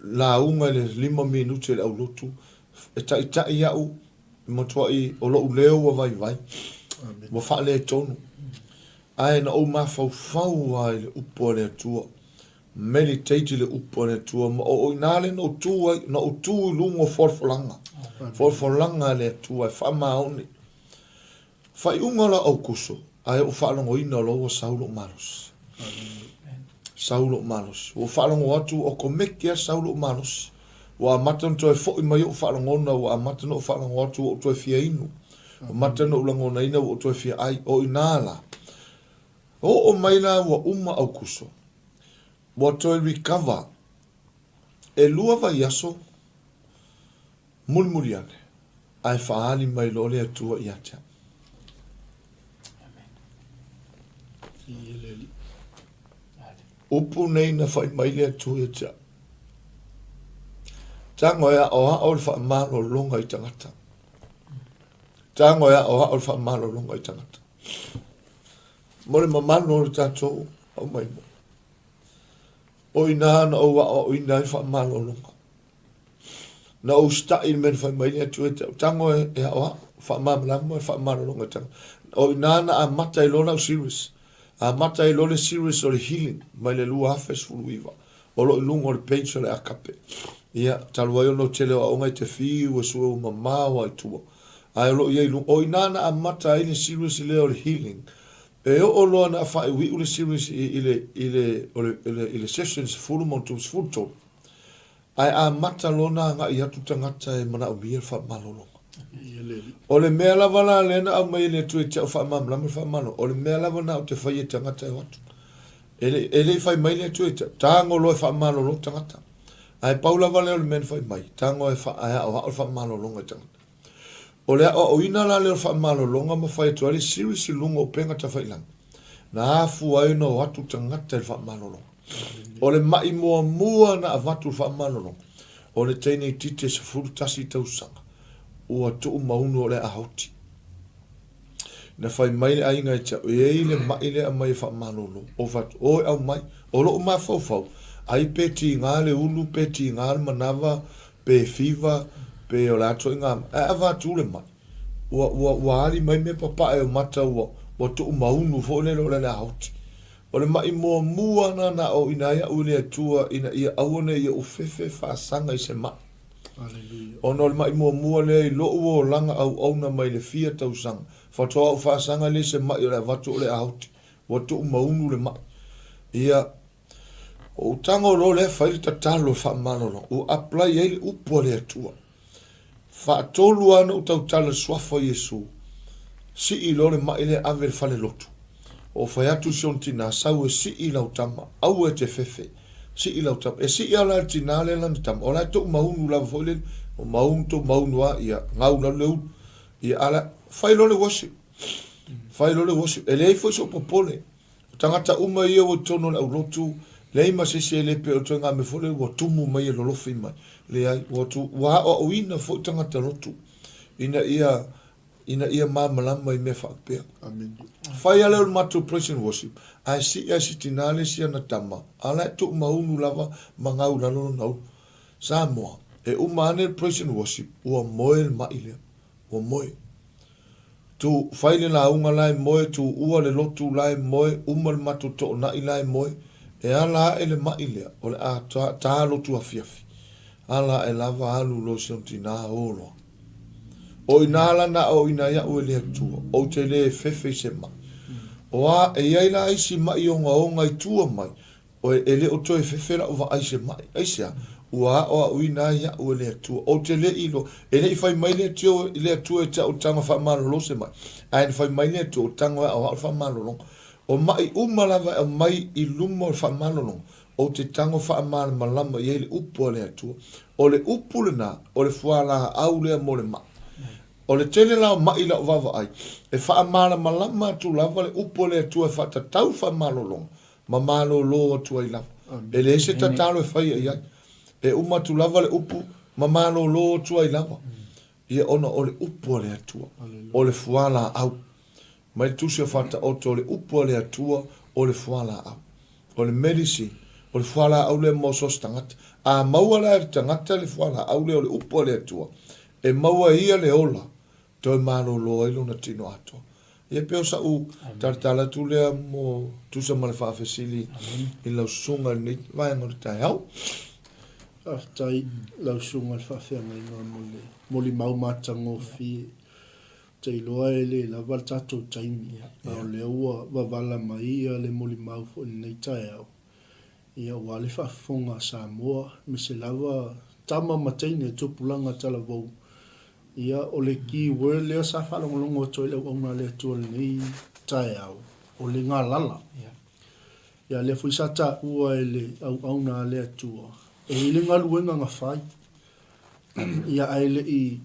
lauga i le lima minute i le aulotu, e taitai au, e matuai o loʻu leo ua vaivai, ua faaletonu. Ae na ou mafaufau lava i le upu a le Atua, meditate i le upu a le Atua, ma o i ina lea na ou tu ai, na ou tu i luga o folafolaga, folafolaga a le Atua e faamaoni. Faaiuga o la Aukuso, ae ou faalogoina o la ua sau lou malosi. Sau lou malosi. Ua ou faalogo atu ua okomeki lava sau lou malosi. Ua amata ona toe foi mai ou faalogona, ua amata ona ou faalogo atu ua ou toe fia inu. Ua amata ona ou lagonaina ua ou toe fia ai. O i ina la. Oo mai la ua uma Aukuso. Ua toe recover. Elua vaiaso. Mulimuli ane, ae faaali mai loa le Atua ia te au. Upu nei na fai mai le Atua ia te au. Tago e aoao le faamalologa i tagata. Tago e aoao le faamalologa i tagata. Mo le mamalu o le tatou aumaimo. O i nā na ou aoaoina ai faamalologa. Na ou usitai i le mea na fai mai le Atua ia te au, tago e, e aoao, faamalamalama, faamalologa i tagata. O i ina na amata ai loa lau series. Amata ai loa le series o le healing mai le 2019. O lo o i luga o le page o le Akape. Ia, talu ai ona o tele o aoga e te fiu e sue ua mamao lava i tua. Ae o lo o i ai i luga. O i ina na amata ai le series lea o le healing. E oo loa na faaiuiu le series i, i le, i le, o le, i le, i le session 10 ma 13. Ae amata loa ona agai atu tagata e manaomia le faamalologa. O le mea lava la lea na aumai e le Atua i te au faamalamalama le faamalologa, o le mea lava na ou te faia i tagata e o atu. E le, e le i fai mai le Atua i te au, tago loa e faamalolo tagata. Ae pau lava lea o le mea na fai mai, tago e, fa, e aoao le faamalologa i tagata. O le aoaoina la lea o le faamalologa ma fai atu ai le series i luga o upega tafailagi, na afua ai ona o atu tagata i le faamalologa. O le maʻi muamua na avatu i le faamalologa, o le teine itiiti e 11 tausaga, ua tuu maunu o le a oti. Na fai mai le aiga ia te au, e i ai le maʻi lea e aumai e faamalolo. Ou fai atu, O e aumai. O loʻu mafaufau, ai pe tiga le ulu, pe tiga le manava, pe fiva, pe o le a ituaiga maʻi, ae avatu le maʻi. Ua, ua, ua ali mai mea papaʻe o mata ua, ua tuumaunu foi lele o le aoti. O le maʻi muamua lena na aoaoina ai aʻu e le Atua ina ia aua ne i oʻu fefe faasaga i se maʻi. Ona o le maʻi muamua lea i loʻu olaga auauna mai le fia tausaga, faatoa ou faasaga lea i se maʻi o le avatu o le aoti. Ua tuumaunu le maʻi. Ia, ou tago loa lea fai le tatalo e faamalolo, ua apply ai le upu a le Atua. Faatolu lava ona ou tautala i le suafa o Iesu, sii loa le maʻi lea ave i le fale lotu. Ou fai atu i si ona tinā, sau e sii lau tama, aua e te fefe, sii lau tama. E sii lava la e le tinā lea lana tama, o la e tou maunu lava foi lele, o maunu tou maunu lava, ia, gau i lalo le ulu. Ia, a la, fai loa le worship, fai loa le worship. E leai foi sou popole, O tagata uma ia ua i totonu o le aulotu, leai ma se isi e le pei o le ituaiga mea foi lea ua tumu mai e lolofi mai. Leai, ua tu, ua aoaoina foi tagata lotu ina ia, ina ia malamalama i mea faapea. Amene. Fai lava lea o le matou praise and worship, ae sii lava si tinā le isi ana tama, a la e tuumaunu lava ma gau i lalo lona ulu. Samoa, e uma ane le praise and worship, ua moe le maʻi lea. Ua moe. Tu, fai le lauga la e moe, tuua le lotu la e moe, uma le matou toonai la e moe, e ala ae le maʻi lea, o le a ta, ta lotu afiafi. Ala ae lava alu loa si ona tinā o loa. O inā la na aoina ai aʻu e le Atua, ou te le fefe i se maʻi. O a, e i ai la isi maʻi ogaoga i tua mai, Oe, e le o toe fefe laʻu vaai i se maʻi. Aisea? Ua aʻoaʻoina ai iaʻu e le Atua. Ou te le i iloa, e le i fai mai le Atua, le Atua e te aʻo taga faamalolo se maʻi, ae na fai mai le Atua, o tago e aʻoaʻo le faamalologa. O maʻi uma lava e aumai i luma o le faamalologa, ou te tago faamalamalama i ai le upu a le Atua. O le upu lena, o le fualaau lea mo le maʻi. O le tele la o maʻi i laʻu vaavaai, e faamalamalama atu lava le upu a le Atua e faatatau le faamalologa, ma malolo atu ai lava. E leai se tatalo e faia i ai. E uma atu lava le upu ma malolo atu ai lava. Ia ona o le upu a le Atua, o le fualaau. Mai le Tusi o Faataoto, o le upu a le Atua, o le fualaau. O le medicine, o le fualaau lea mo so o se tagata. A maua la e le tagata le fualaau lea o le upu a le Atua, e maua e ia le ola Toe malolo ai lona tino atoa. Ia pei o sa'u talatala atu lea mo tusa ma le faafesili i lau susuga i lenei vaega o le taeao. Faafetai lau susuga i le faafeagaiga mo le molimau matagofie. Ou te iloa e le lava le tatou taimi, a o lea ua vavala mai le molimau foi i lenei taeao. Ia aua le faafofoga a Samoa, aemaise lava tama ma teine tupulaga talavou. Ia o le key word lea sa faalogologo atu ai le auauna a le Atua i lenei taeao, o le galala. Ia lea foi sa taua e le auauna a le Atua, e i ai le galuega na fai. Ia ae le i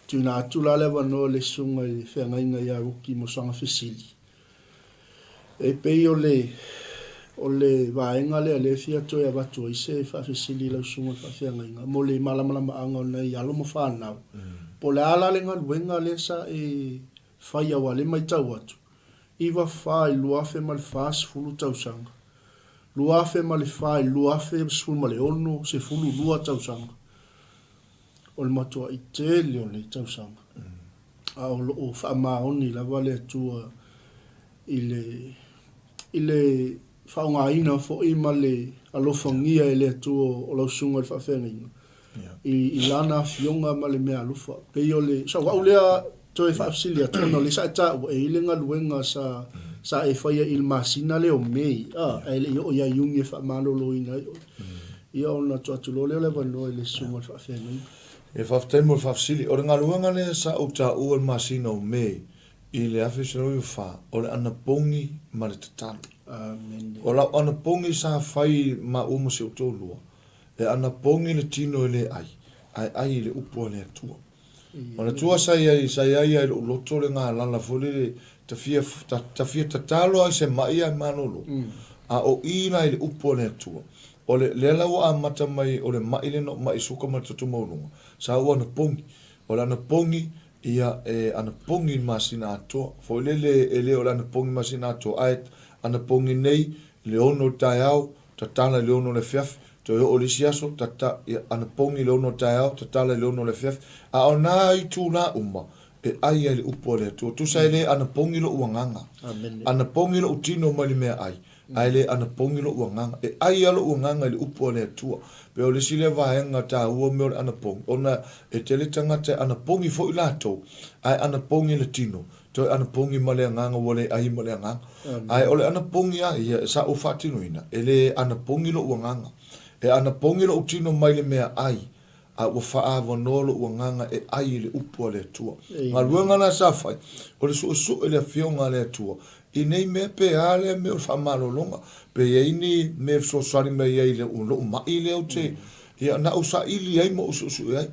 tuuina atu la le avanoa i le susuga i le feagaiga ia Ruki mo sana fesili. E pei o le, o le vaega lea lea e fia toe avatu ai se faafesili i lau susuga i le faafeagaiga mo le malamalamaaga o nai alo ma fanau, po o le a la le galuega lea sa e fai aua lea e matau atu, 94 i le 2040 tausaga, 2004 i le 2016, 12 tausaga. O le matuai tele o nei tausaga. A o lo o faamaoni lava le Atua i le, i le faaaogaina foi ma le alofagia e le Atua o lau susuga i le faafeagaiga i, i Lana afioga ma le meaalofa. Pei o le, so au lea toe faafesili atu ona o lea sa e taua e i ai le galuega sa, sa e faia i le masina lea o Mei, a, ae le i oo ia Iuni e faamaloloina ai oe. Ia ona tuu atu loa lea o le avanoa i le susuga i le faafeagaiga. E faafetai mo le faafesili. O le galuega lea sa ou taua i le masina o Me i le 1994, o le anapogi ma le tatalo. Amene. O lau anapogi sa fai maua ma si ou toalua, e anapogi le tino e le ai, ae ai i le upu a le Atua. Manatua sa i ai, sa i ai i lou loto le galala foi lele ta fia, ta, ta fia tatalo lava i se maʻi ae malolo. A o i la i le upu a le Atua, o le, lea la ua amata mai o le maʻi lea na ou maʻi suka ma le toto maualuga, sa ou anapogi. O le anapogi, Ia, e anapogi i le masina atoa. Foi lele e le o le anapogi masina atoa, ae anapogi nei i le ono o le taeao, tatala i le ono o le afiafi, toe oo i le isi aso, tata, ia, anapogi i le ono o le taeao, tatala i le ono o le afiafi. A o nā itulā uma, e ai ai le Upu a le Atua. Tusa e le anapogi loʻu agaga. Anapogi loʻu tino mai le meaai, ae le anapogi loʻu agaga. E ai lava loʻu agaga i le Upu a le Atua. Pei o le isi lea vaega taua mea o le anapogi, ona e tele tagata e anapogi foi latou, ae anapogi le tino, toe anapogi ma le agaga ua le ai ma le agaga. Ae o le anapogi lava ia sa ou faatinoina, e le anapogi loʻu agaga. E anapogi loʻu tino mai le meaai, a ua faaavanoa loʻu agaga e ʻai i le upu a le Atua. Galuega la sa fai, o le suʻesuʻe i le Afioga a le Atua i nei mea pe a lea mea o le faamalologa, pe i ai ni mea e fesoasoani mai ai i loʻu maʻi lea ou te, ia, na ou saili ai ma ou suʻesuʻe ai.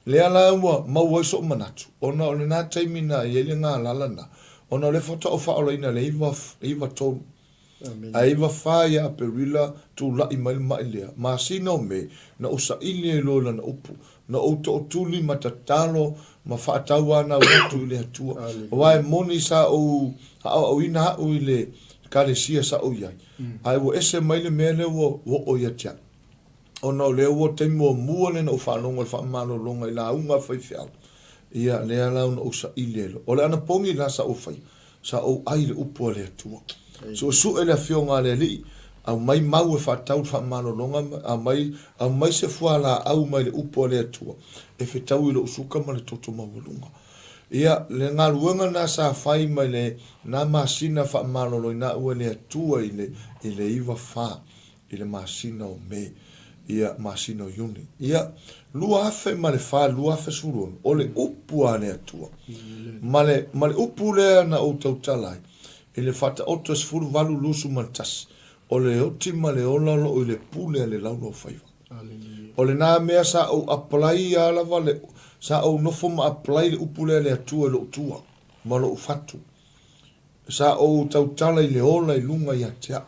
Lea la ua maua ai soʻu manatu, ona o lena taimi na i ai le galala na, ona o lea faatoa ou faaolaina i le 93. A 94 ia Aperila, tulaʻi mai le maʻi lea. Masina o Me, na ou saili ai loa i lana upu. Na ou toʻotuli ma tatalo ma faatauanau atu i le Atua. Aua e moni sa ou aʻoaʻoina aʻu i le Ekalesia sa ou i ai, ae ua ese mai le mea lea ua oo ia te aʻu. Ona o lea ua taimi muamua lea na ou faalogo i le faamalologa i lauga a faifeau, ia lea la ona ou saili ai loa. O le anapogi la sa ou faia, Sa ou ai le upu a le Atua. Suesue le Afioga a le Alii, aumai mau e faatau le faamalologa, aumai, aumai se fualaau mai le upu a le Atua e fetau i lou suka ma le toto maualuga. Ia, le galuega lena sa fai mai le na masina faamaloloina au e le Atua i le, i le 94. i le masina o Me, ia, masina o Iuni. Ia, 2004, 2016, o le upu a le Atua. Ma le, ma le upu lea na ou tautala ai, i le faataoto e 18, 21, o le oti ma le ola o loo i le pule a le Laulaufaiva. O lena mea sa ou apply a lava le, sa ou nofo ma apply le upu lea a le Atua i lou tua, ma lou fatu. Sa ou tautala i le ola i luga ia te au.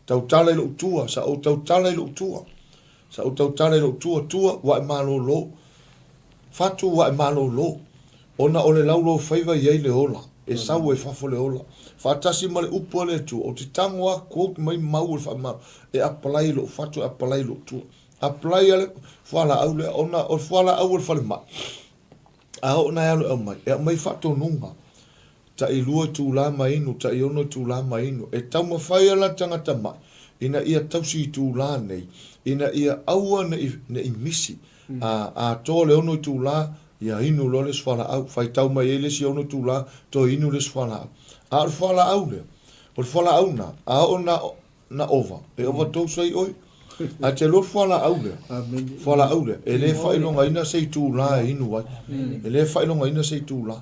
Tautala i lou tua, sa ou tautala i lou tua. Sa ou tautala i lou tua, tua, ua e malōlō. Fatu, ua e malōlō. Ona o le laulōfaiva i ai le ola, e sau ai fafo le ola. Faatasi ma le upu a le Atua, ou te tago a quote mai mau o le faamalo, e apply i lou fatu, e apply i lou tua. Apply a le fualaau lea, ona o le fualaau o le falemai, a oo na e alu e aumai, e aumai faatonuga. Tai lua itulā ma inu, tai ono itulā ma inu. E taumafai ana le tangata maʻi ina ia tausi itulā nei, ina ia aua ne i, ne i misi. A atoa le ono itulā, ia inu loa le isi fualaau. Faitau mai ai le isi ono itulā, toe inu le isi fualaau. A o le fualaau lea, o le fualaau na, a oo na, na ova, e overdose ai oe. Ae te iloa le fualaau lea, fualaau lea, e le faailogaina se itulā e inu ai. E le faailogaina se itulā.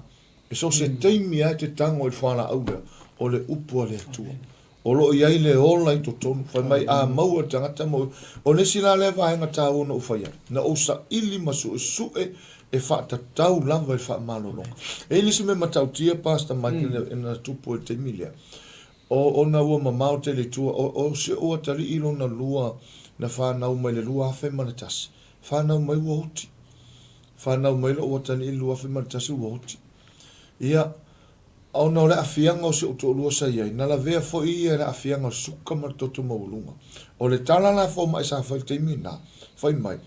E so o se taimi lava e te tago i le fualaau lea, o le upu a le Atua. O lo o i ai le ola i totonu. Fai mai, a maua e le tagata ma O le isi la lea vaega taua na ou fai ai, na ou saili ma suesue e faatatau lava i le faamalologa. E i ai le isi mea matautia Pastor Mike na tupu ai i le taimi lea, o, ona ua mamao tele i tua, o, o si ou atalii lona lua na fanau mai le 2001, fanau mai ua oti. Fanau mai lou atalii i le 2001 ua oti. Ia, ona o le aafiaga o si ou toalua sa i ai, na lavea foi ia i le aafiaga o le suka ma le toto maualuga. O le tala la a fomai sa fai i le taimi lena, fai mai,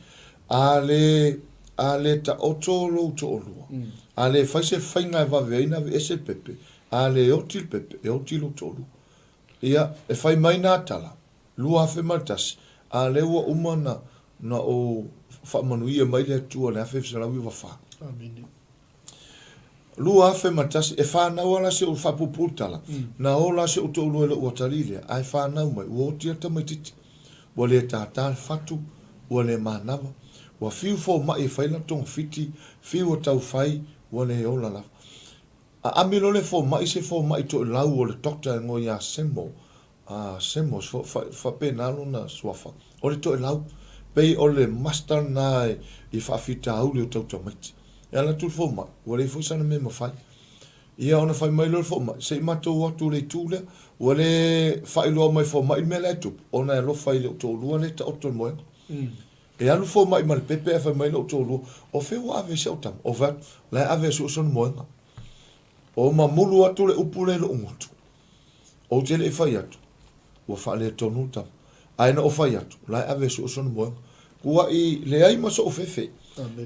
A le, a le taoto lou toalua, a le fai se faiga e vave ai ona aveese le pepe, a le oti le pepe, e oti lou toalua. Ia, e fai mai nā tala, 2001, a lea ua uma na, na ou faamanuia mai le Atua i le 1994. Amene. 2001, e whanau ala si ou whapupū tala, na ola si ou toʻulua i loʻu atalii lea, ae whanau mai, ua oti le tamaititi, ua le tātā le fatu, ua le manava, ua fiu fomai e fai lana togafiti, fiu e tau fai, ua le ola lava. Aami loa le fomai se fomai toelau o le doctor e ngoe ia Semo, A Semos, faapena lona suafa, o le toelau, pei o le master lena i faafitauli o tau tamaiti. E ala atu le fomai, ua leai foi sana mea e mafai. Ia ona fai mai loa le fomai, se i matou o atu i le itu lea. Ua le faailoa mai fomai le mea la e tupu, ona e alofa i le toalua lea e taoto i le moega. E alu fomai ma le pepe ae fai mai lou toalua, O fea ua ave ai si au tama? Ou fai atu, La e ave e sue sona moega. O mamulu atu le upu lea i lou gutu. Ou te le i fai atu, ua faaletonu le tama. Ae na ou fai atu, la e ave e sue sona moega. Kuaʻi leai ma soʻu fefe,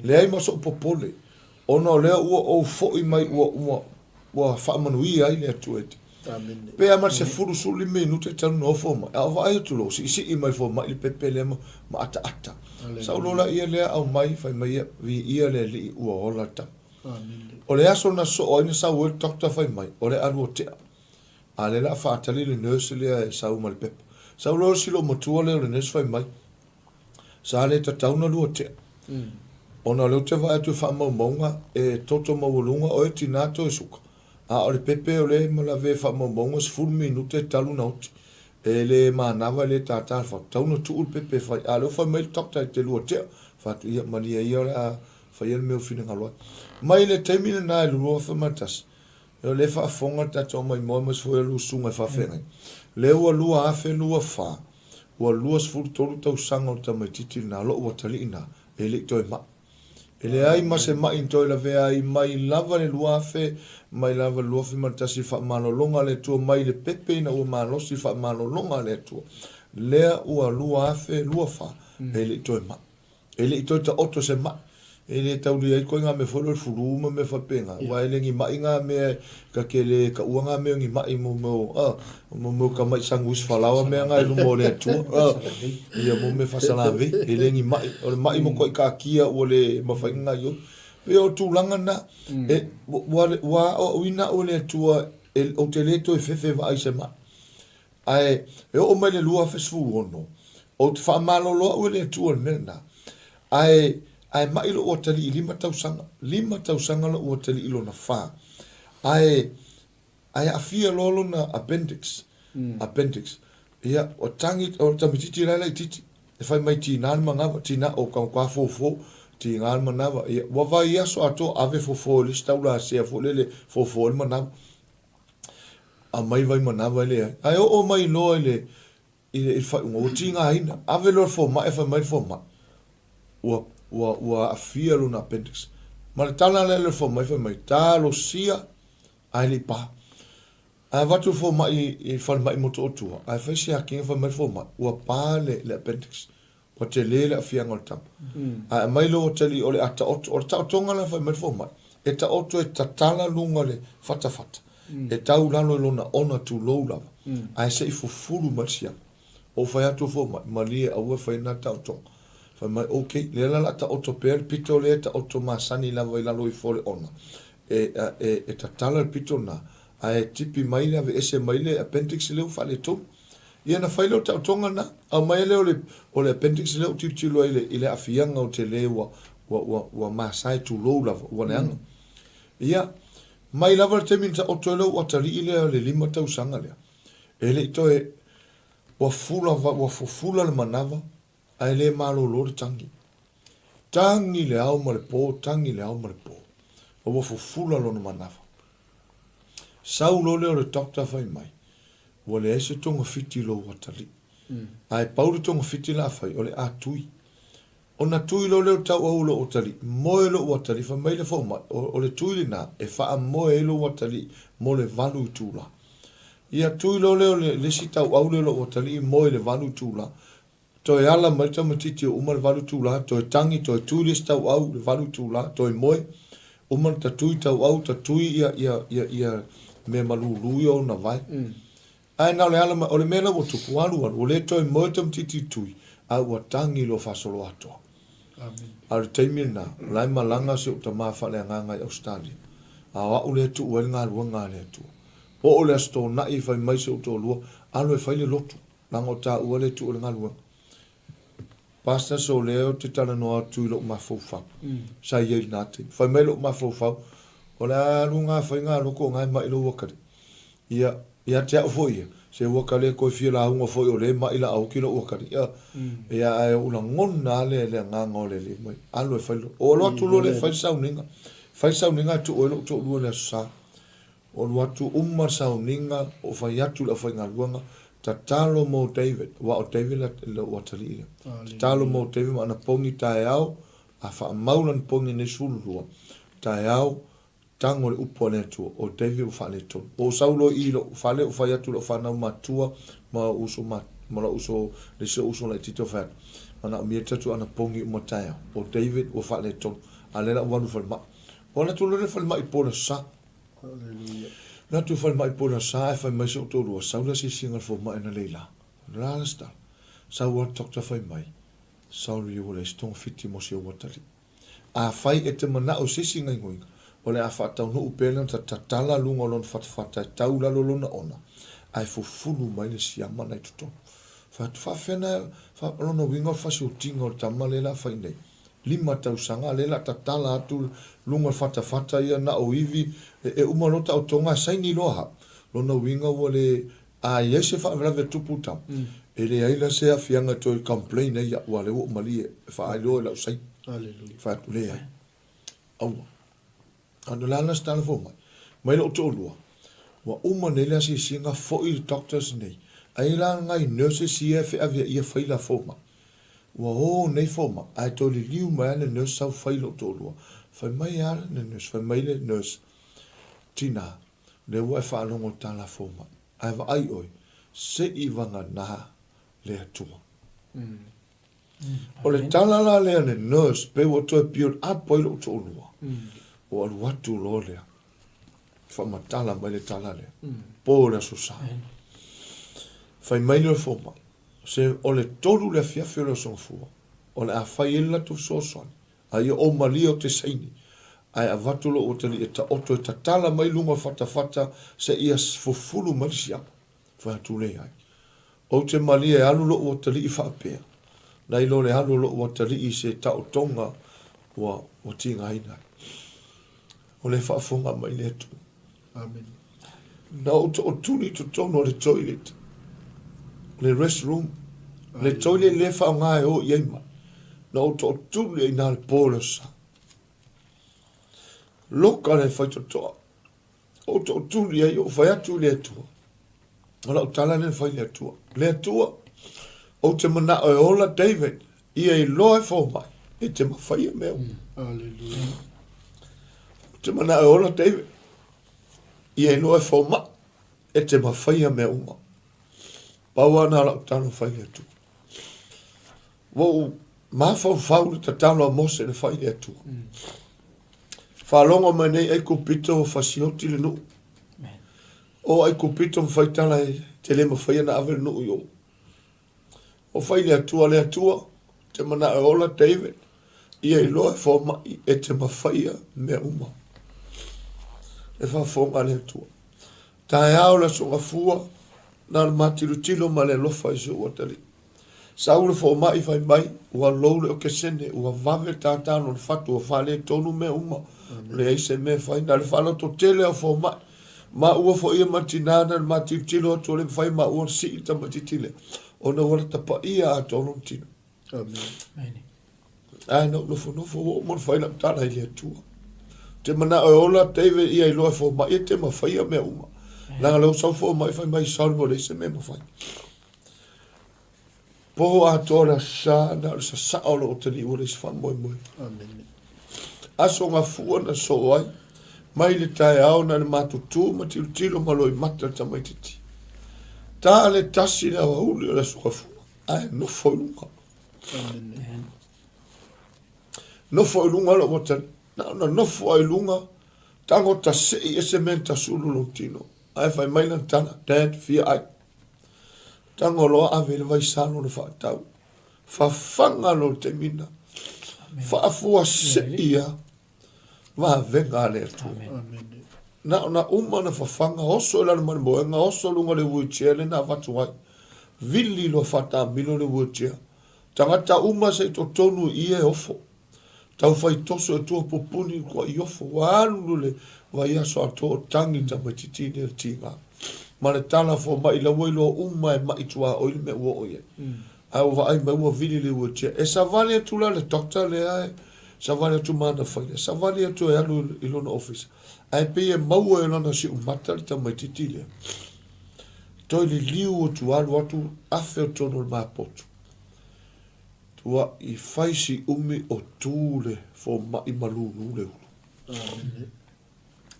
leai ma soʻu popole, ona o lea ua ou foi mai ua, ua, ua faamanuia ai le Atua i te. Pe a ma le 15 minute talu na ofo mai, a o vaai atu loa, siisii mai fomai le pepe lea ma, ma ataata. Sau loa laia lea aumai, fai mai ia, viia le Alii ua ola le tama. O le aso na soo ai na sau ai le doctor fai mai, o le a lua tea. A lea la a faatali le nurse lea e sau ma le pepa. Sau loa si loomatua lea o le nurse fai mai, sa le tatau na lua tea. Ona o lea ou te vaai atu i faamaumauga e toto maualuga oe tina toe suka. A o le pepe o lea e lavea i faamaumauga 10 minute talu na oti. E le manava e le tātā le fatu. Tau na tuu le pepe e fai. A o lea ua fai mai le doctor e te lua tea. Fai atu, ia malie ia o le a faia le mea ua finagalo ai. Mai le taimi lena e 2001, o lea e faafofoga le tatou maimoa aemaise foi o le usuga e faafeagai. Lea ua 2024, ua 23 tausaga o le tamaitiiti lena, lou atalii lena, e le i toe mai. E leai ma se mai na toe lavea ai mai lava le 2000, mai lava le 2001 i le faamalologa a le Atua, mai le pepe ina ua malosi le faamalologa a le Atua. Lea ua 2024, e le i toe mai. E le i toe taoto se mai. E le taulia ai koe ngā mea foi lea o le flu ma mea faapena, aua e le ni mai ngā mea ka te le taua ngā mea o ni mai mo mea o, a, mo mea o tamai sanguisi falaoa mea ngā i luma o le Atua, a, ia mo mea faasalavei, e le ni mai. O le mai matuai taatia ua le mafai ona gaoioi. Pei o tulaga na, e, ua, ua aoaoina au e le Atua e, ou te le toe fefe e vaai i se mai. Ae e oo mai le 2016, ou te faamalolo au e le Atua i le mea lena. Ae, ae mai lou atalii i lima tausaga, lima tausaga lou atalii i lona fa. Ae, ae aafia loa lona appendix, appendix. Ia, ua tagi, o le tamaitiiti la e laitiiti, e fai mai tiga le manava, tiga, o taugata fofo, tiga le manava. Ia, ua vaiaso atoa ave fofo i le isi taula sea foi lele, fofo ai le manava. Aumai vai manava e leai. Ae oo mai loa i le, i le, i le faaiuga, ua tigaina. Ave loa i le fomai ae fai mai le fomai, ua, ua, ua aafia lona appendix. Ma le tala lea a le fomai fai mai, talosia ae le i pa. Ae avatu le fomai i le falemai i Motootua, ae fai siakiina fai mai le fomai, ua pa le, le appendix. Ua tele le aafiaga o le tama. Ae aumai lou atalii o le a taoto. O le taotoga la fai mai le fomai, e taoto e tatala luga o le fatafata, e tau lalo i lona ona tulou lava, ae se i fufulu mai le siama. Ou fai atu le fomai, malie aua e fai lena taotoga. Fai mai, ok, lea la o le a taoto pea le pito lea e taoto masani lava i lalo ifo o le ona, e, e, e tatala le pito lena, ae tipi mai le aveese mai le appendix lea ua faaletonu. Ia ona fai lea o le taotoga lena, aumai lea o le, o le appendix lea ou tilotilo ai i le, i le aafiaga o tele ua, ua, ua, ua masae tulou lava, ua leaga. Ia, mai lava le taimi na taoto ai lou atalii lea le lima tausaga lea, e le i toe, ua fula, ua fufula le manava, ae le malolo le tagi. Tagi le ao ma le po, tagi le ao ma le po. A ua fufula lona manava. Sau loa lea o le doctor fai mai, ua leai se togafiti i lou atalii. Ae pau le togafiti la fai, o le a tui. Ona tui loa lea o le tauau o lou atalii, moe lou atalii, fai mai le fomai, o, o le tui lena e faamoe ai lou atalii mo le valu itula. Ia tui loa lea o le, le isi tauau lea o lou atalii, moe i le valu itula. Toe ala mai le tamaitiiti ua uma le valu itula, toe tagi, toe tui le isi tauau i le valu itula, toe moe, uma ona tatui tauau, tatui ia, ia, ia, ia mea malūlū ia ona vae. Ae na o le ala mai, o le mea la ua tupu, alu alu, ua le toe moe le tamaitiiti i tui, ae ua tagi loa faasoloatoa. A o le taimi lena, o la e malaga si ou tama faaleagaga i Ausetalia, a o au lea e tuu ai le galuega a le Atua. Oo le Aso Toonai fai mai si ou toalua, alu e fai le lotu. Leaga o taua le tuu o le galuega. Pastor so lea ou te talanoa atu i lou mafaufau. Sa i ai i lena taimi. Fai mai lou mafaufau, o le a alu ngā fai ngā loko o ngā e mai lou atalii. Ia, ia te au foi ia, se ua ka le toe fia lauga foi o lea e mai la a oki lou atalii. Ia, ia ae ou lagona lava le, le agaga o le Alii mai, alu e fai le, ou alu atu loa lea e fai le sauniga. Fai le sauniga e tuu ai lou toalua i le Aso Sa. Ou alu atu uma le sauniga, ou fai atu i le aufaigaluega, Tatalo mo David, aua o David lou atalii lea. Tatalo mo David ma ana pogi taeao, a faamau lana pogi nei 12 taeao, tago le upu a le Atua, o David ua faaletonu. Ua ou sau loa i i lou fale, ou fai atu i lau fanau matua ma ou uso ma lou uso, le isi ou uso laitiiti ou fai atu, manaomia te atu ana pogi uma taeao, o David ua faaletonu, a lea la ua alu i falemai. Ua alu atu loa lea i le falemai i po o le aso Sa. Alu atu i le falemai po o le aso Sa ae fai mai si ou toalua, sau le asiasiga a le fomai analeila. O le a le se tala? Sau lava le doctor fai mai, sorry ua leai se togafiti mo si ou atalii. Afai e te manao i se isi gaoioiga, o le a faataunuu pea lana tatala luga o lona fatafata e tau i lalo lona ona, ae fufulu mai le siama na i totonu. Fai atu, Faafefea na, o lona uiga o le fasiotiga o le tama lea la fai nei. Lima tausaga, a lea la tatala atu luga o le fatafata ia na o ivi, e uma loa taotoga ae saini loa hau. Lona uiga ua le A i ai se faalavelave e tupu tau, e leai la se aafiaga e toe complain ai iaʻu, aua o lea ua ou malie e faailoa i lau saini. Fai atu, Leai. Aua. A o le a la se tala fou mai? Mai lou toalua, ua uma nei le asiasiga, foi le doctors nei. Ai la nai nurses ia e feaveaia fai la fomai. Ua o nei fomai, ae toe liliu mai lava le nurse sau fai i lou toalua. Fai mai a le nurse, fai mai le nurse, Tina, Lea ua e faalogo i tala fomai, ae vaai oe, se i vagana le Atua. O le tala la lea a le nurse, pei ua toe build up ai lou toalua, ua alu atu loa lea, faamatala mai le tala lea, po le Aso Sa. Fai mai lea o le fomai, se o le tolu le afiafi o le Aso Gafua, o le a fai ai le latou fesoasoani, A ia ou malie ou te saini, ae avatu lou atalii e taoto e tatala mai luga o le fatafata seia fufulu mai le siama. Fai atu leai. Ou te malie e alu lou atalii faapea, nai lo le alu o lou atalii i se taotoga ua ua tigaina ai. O le faafofoga mai le Atua. Amen. Na ou tootuli i totonu o le toilet, le rest room, le toilet lea faaaoga e o i ai mai. Na ou tootuli ai na le po le sa. Loka le faitotoa. Ou tootuli ai, ou fai atu i le Atua. O lau tala lea na fai i le Atua. Le Atua, ou te manao e ola David, ia iloa e fomai, e te mafaia mea uma. Hallelujah. Ou te manao e ola David, ia iloa e fomai, e te mafaia mea uma. Pau lava na o lau tala na fai i le Atua. Ua ou mafaufau i le tatalo a Mose na fai i le Atua. Faalogo mai nei Aikupito ua fasioti le nuu. O Aikupito ma fai tala e te le mafaia na ave le nuu i o. O fai le Atua, le Atua, te manao e ola David, ia iloa e fomai e te mafaia mea uma. Le faafofoga a le Atua. Taeao le Aso Gafua, na o le matilotilo ma le alofa i si ou atalii. Sau le fomai fai mai, ua lou le okesene, ua vave tātā lona fatu, ua faaletonu mea uma, leai se mea e fai. Na o le faalototele au fomai, maua foi ia ma le tinā na le matilotilo atu ua le mafai maua ona sii le tamaitiiti lea, ona ua lata paia atoa lona tino. Amen. Ae na ou nofonofo ua uma ona fai lau tala i le Atua. Ou te manao e ola David ia iloa e fomai e te mafaia mea uma. Leaga lea ua sau fomai fai mai sorry ua leai se mea e mafai. Po atoa le aso sa na o le sasaa o lou atalii ua leai se faamoemoe. Amen. Aso gafua na soo ai, mai le taeao na le matutu ma tilotilo ma loimata le tamaititi. Ta le tasi le aoauli o le aso gafua, ae nofo i luga. Amen. Nofo i luga lou atalii. Na ona nofo ai i luga, tago tasei ese mea na tasulu lou tino. Ae fai mai lana tala, Dad, fia ai. Tago loa ave i le vaisa lona faatau. Fafaga loa le taimi na. Faafuasei a vavega a le Atua. Na ona uma ona fafaga, oso i lalo ma le moega, oso luga o le wheelchair lea na avatu ai. Vili loa faataamilo le wheelchair. Tagata uma sa i totonu i i e ofo. Taufai toso e tua pupuni i kua i ofo. Ua alu le vaiaso atoa o tangi tamaititi nei o le tiga. Ma le tala fomai la ua iloa uma e ma'i tuaoi le mea ua oo i ai. Ae ua vaai mai ua vili le wheelchair. E savali atu la le doctor lea e savali atu ma ana faila. Savali atu e alu i lona ofisa. Ae pei e maua e lana siumata le tamaititi lea. Toe liliu atu alu atu afe o tonu o le mapotu. Tuaʻi fai si umi o tu le fomai ma lulu le ulu.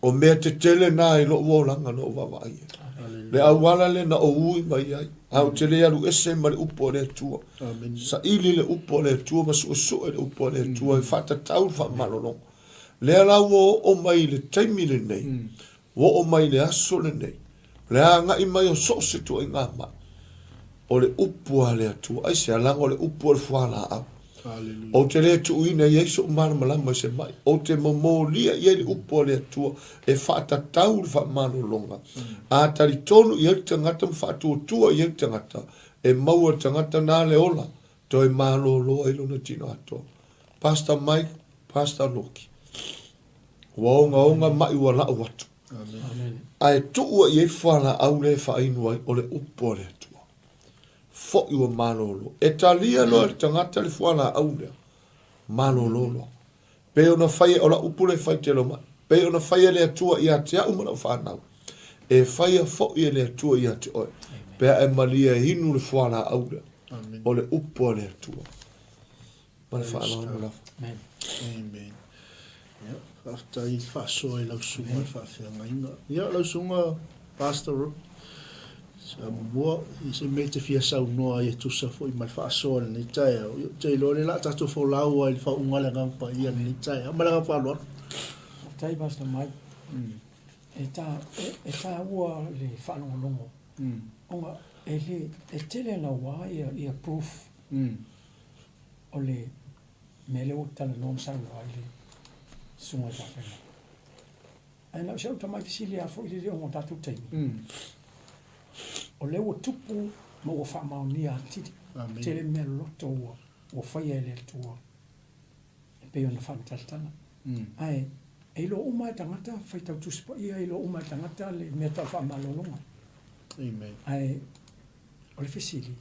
O mea tetele na i loʻu olaga na ou vaavaai ai. Le auala lea na ou ui mai ai, a ou te le alu ese ma le upu a le Atua. Saili le upu a le Atua ma suesue le upu a le Atua e faatatau le faamalologa. Lea la ua oo mai i le taimi lenei, ua oo mai i le aso lenei, le agai mai o so o se ituaiga mai, o le upu a le Atua. Aisea? Leaga o le upu o le fualaau. Ou te le tuuina i ai soʻu malamalama i se maʻi. Ou te momolia i ai le upu a le Atua e faatatau le faamalologa. A talitonu i ai le tagata ma faatuatua i ai le tagata, e maua e le tagata na le ola, toe malolo ai lona tino atoa. Pastor Mike, Pastor Loki. Ua ogaoga maʻi ua laʻu atu. Ae tuua i ai le fualaau lea e faainu ai, o le upu a le Atua. Foʻi ua malolo. E talia loa e le tagata le fualaau lea, malolo loa. Pei ona fai e, o lau upu lea e fai tele o maʻi, pei ona fai e le Atua ia te au ma lau fanau, e faia foʻi e le Atua ia te oe, pe a e malie e inu le fualaau lea, o le upu a le Atua. Ma le faaaloalo lava. Amen. Amen. Ia, faafetai i le faasoa i lau susuga i le faafeagaiga. Ia, lau susuga Pastor Rob, sa muamua i se mea e te fia saunoa ai e tusa foi ma le faasoa i lenei taeao. Ia, ou te iloa o lea o le a tatou folau ai i le faauuga o le Agaga Paia i lenei taeao. Ma le agaga faaaloalo. Faafetai Pastor Mike. E ta, e, e taua le faalogologo ona e le, e tele naua ia, ia proof o le mea lea ua talanoa ma saunoa ai le susuga i le faafeagaiga. Ae na o si au tamai fesili lava foi le ona o tatou taimi. O lea ua tupu ma ua faamaonia atili. Amen. Tele mea loloto ua, ua faia e le Atua e pei ona faamatalitala. Ae e iloa uma e tagata faitau Tusi Paia, e iloa uma e tagata le mea tau faamalologa. Amen. Ae O le fesili,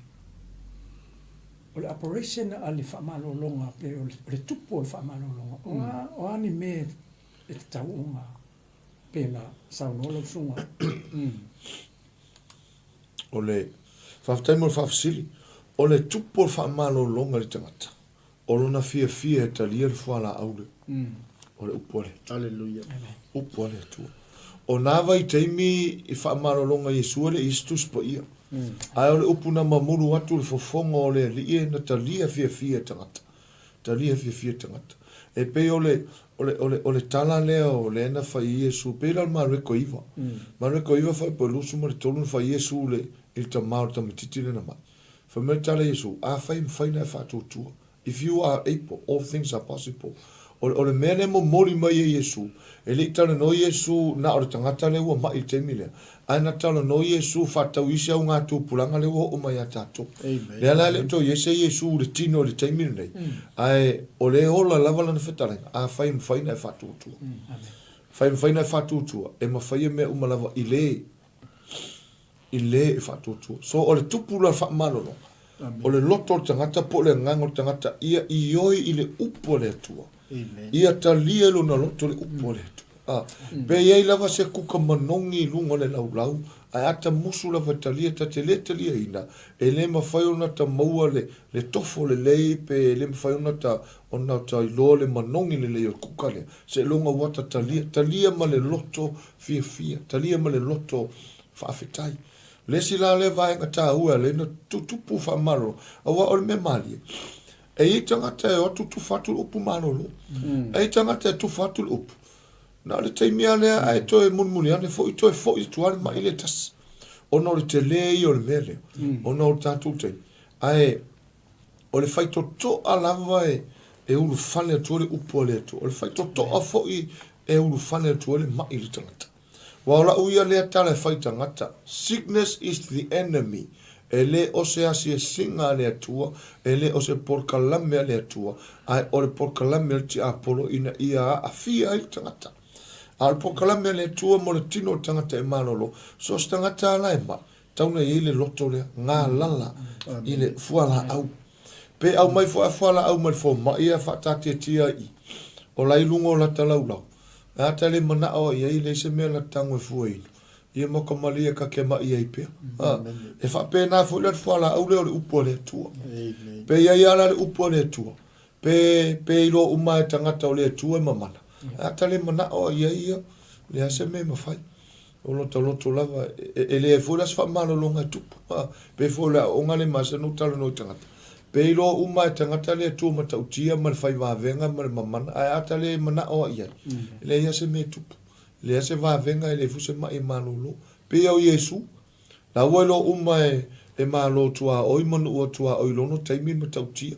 o le operation a le faamalologa pe o le tupu o le faamalologa, o a, o a ni mea e tatau ona pei ona saunoa lau susuga? O le, faafetai mo le faafesili. O le tupu o le faamalologa i le tagata, O lona fiafia e talia le fualaau lea. O le upu a le Atua. Aleluia. Upu a le Atua. O nā vaitaimi i faamalologa Iesu e le i isi Tusi Paia. Ae o le upu na mamulu atu le fofoga o le Alii e na talia fiafia e tagata. Talia fiafia e tagata. E pei o le, o le, o le, o le tala lea o lea na fai ai Iesu, pei la o le Mareko 9. Mareko 9 fuaiupu e 23 na fai ai Iesu le, i le tama o le tamaitiiti lea na mai. Fai mai le tala a Iesu, Afai e mafai ona e faatuatua, If you are able, all things are possible. O le, o le mea lea e momoli mai e Iesu, e le i talanoa Iesu na o le tagata lea ua maʻi i le taimi lea, ae na talanoa Iesu faatatau i isi augatupulaga lea ua oo mai ia tatou. Amen. Lea la e le o toe i ai se Iesu i le tino i le taimi lenei, ae o lea e ola lava lana fetalaiga, afai e mafai ona e faatuatua. Afai e mafai ona e faatuatua, e mafaia mea uma lava i le i le e faatuatua. So o le tupu la faamalologa, o le loto o le tagata po o le agaga o le tagata ia ioe i le upu a le Atua. Ia talia i lona loto le upu a le Atua. A, pe i ai lava se kuka manogi i luga o le laulau, ae a ta musu lava e talia, ta te le taliaina, e le mafai ona ta maua le, le tofo lelei pe le mafai ona ta, ona ta iloa le manogi lelei o le kuka lea, seiloga ua ta talia, talia ma le loto fiafia, talia ma le loto Faafetai. O le isi la lea vaega taua e ala ai ona tutupu faamalolo, aua o le mea malie, e i ai tagata e o atu tufa atu le upu malolo. E i ai tagata e tufa atu le upu, na o le taimi lava lea ae toe mulimuli ane foi toe foi atu lava le maʻi lea e tasi, ona o le tele ia o le mea lea, ona o le tatou taimi. Ae o le faitotoa lava e ulufale atu ai le upu a le Atua, o le faitotoa foi e ulufale atu ai le maʻi i le tagata. Aua o la'u ia lea tala e fai tagata, Sickness is the enemy, e le o se asiasiga a le Atua, e le o se polokalame a le Atua, ae o le polokalame a le tiapolo ina ia aafia ai le tagata. A o le polokalame a le Atua mo le tino o le tagata e malolo, so o se tagata lava la e maʻi, Tau na i ai le loto lea, galala i le fualaau. Pe aumai foi a fualaau mai le fomai a faataatiatia i o la i luga o lata laulau, e ata le manao i ai leai se mea lata tago e fua inu. Ia ma ka malie ka ke maʻi ai pea. A, e faapena foi la le fualaau lea o le upu a le Atua. Pe i ai a la le upu a le Atua, pe, pe iloa uma e tagata o le Atua e mamana, a ta le manao i ai ia, leai se mea e mafai. O lota loto lava, e, e leai foi la se faamalologa e tupu. A, pei foi o le aoaoga lea e masani ona ou talanoa i tagata. Pe iloa uma e tagata le Atua matautia ma le fai vavega ma le mamana, ae a ta le manao i ai, e leai lava se mea e tupu. E leai se vavega, e leai foi se maʻi e malolo. Pei o Iesu, la ua iloa uma e, e malo tuaoi ma nuu tuaoi i lona taimi le matautia.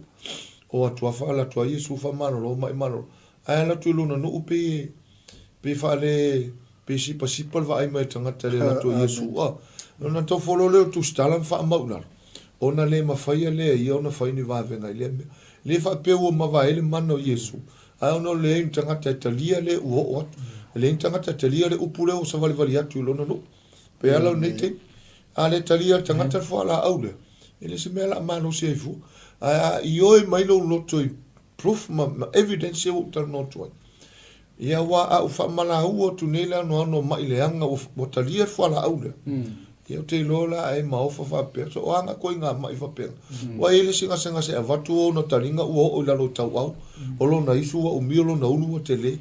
O atu a fa ala atu ai Iesu faamalolo maʻi malolo. Ae ala atu i lona nuu pei e, pei faale, pei sipasipa le vaai mai a tagata i le ala atu o Iesu. A, ona tofolo lea o tusitala ma faamau i lalo, ona le mafaia lea e ia ona fai ni vavega i lea mea. E le faapea ua mavae le mana o Iesu, Ae ona o le leai ni tagata e talia le ua oo atu. E leai ni tagata e talia le upu lea ua savalivali atu i lona nuu. Pe ala o lenei taimi. A le talia e le tagata le fualaau lea, e le o se mea o le a malosi ai fua. Ae a ioe mai lou loto i proof ma, ma evidence ia ua ou talanoa atu ai, ia aua a ou faamalaua atu nei le anoano o maʻi leaga ua, ua talia le fualaau lea, Ia ou te iloa la ai maofa faapea, so o a koiga maʻi faapena. Ua i ai le isi gasegase e avatu ona taliga ua oo i lalo i tauau, o lona isu ua umi o lona ulu ua tele.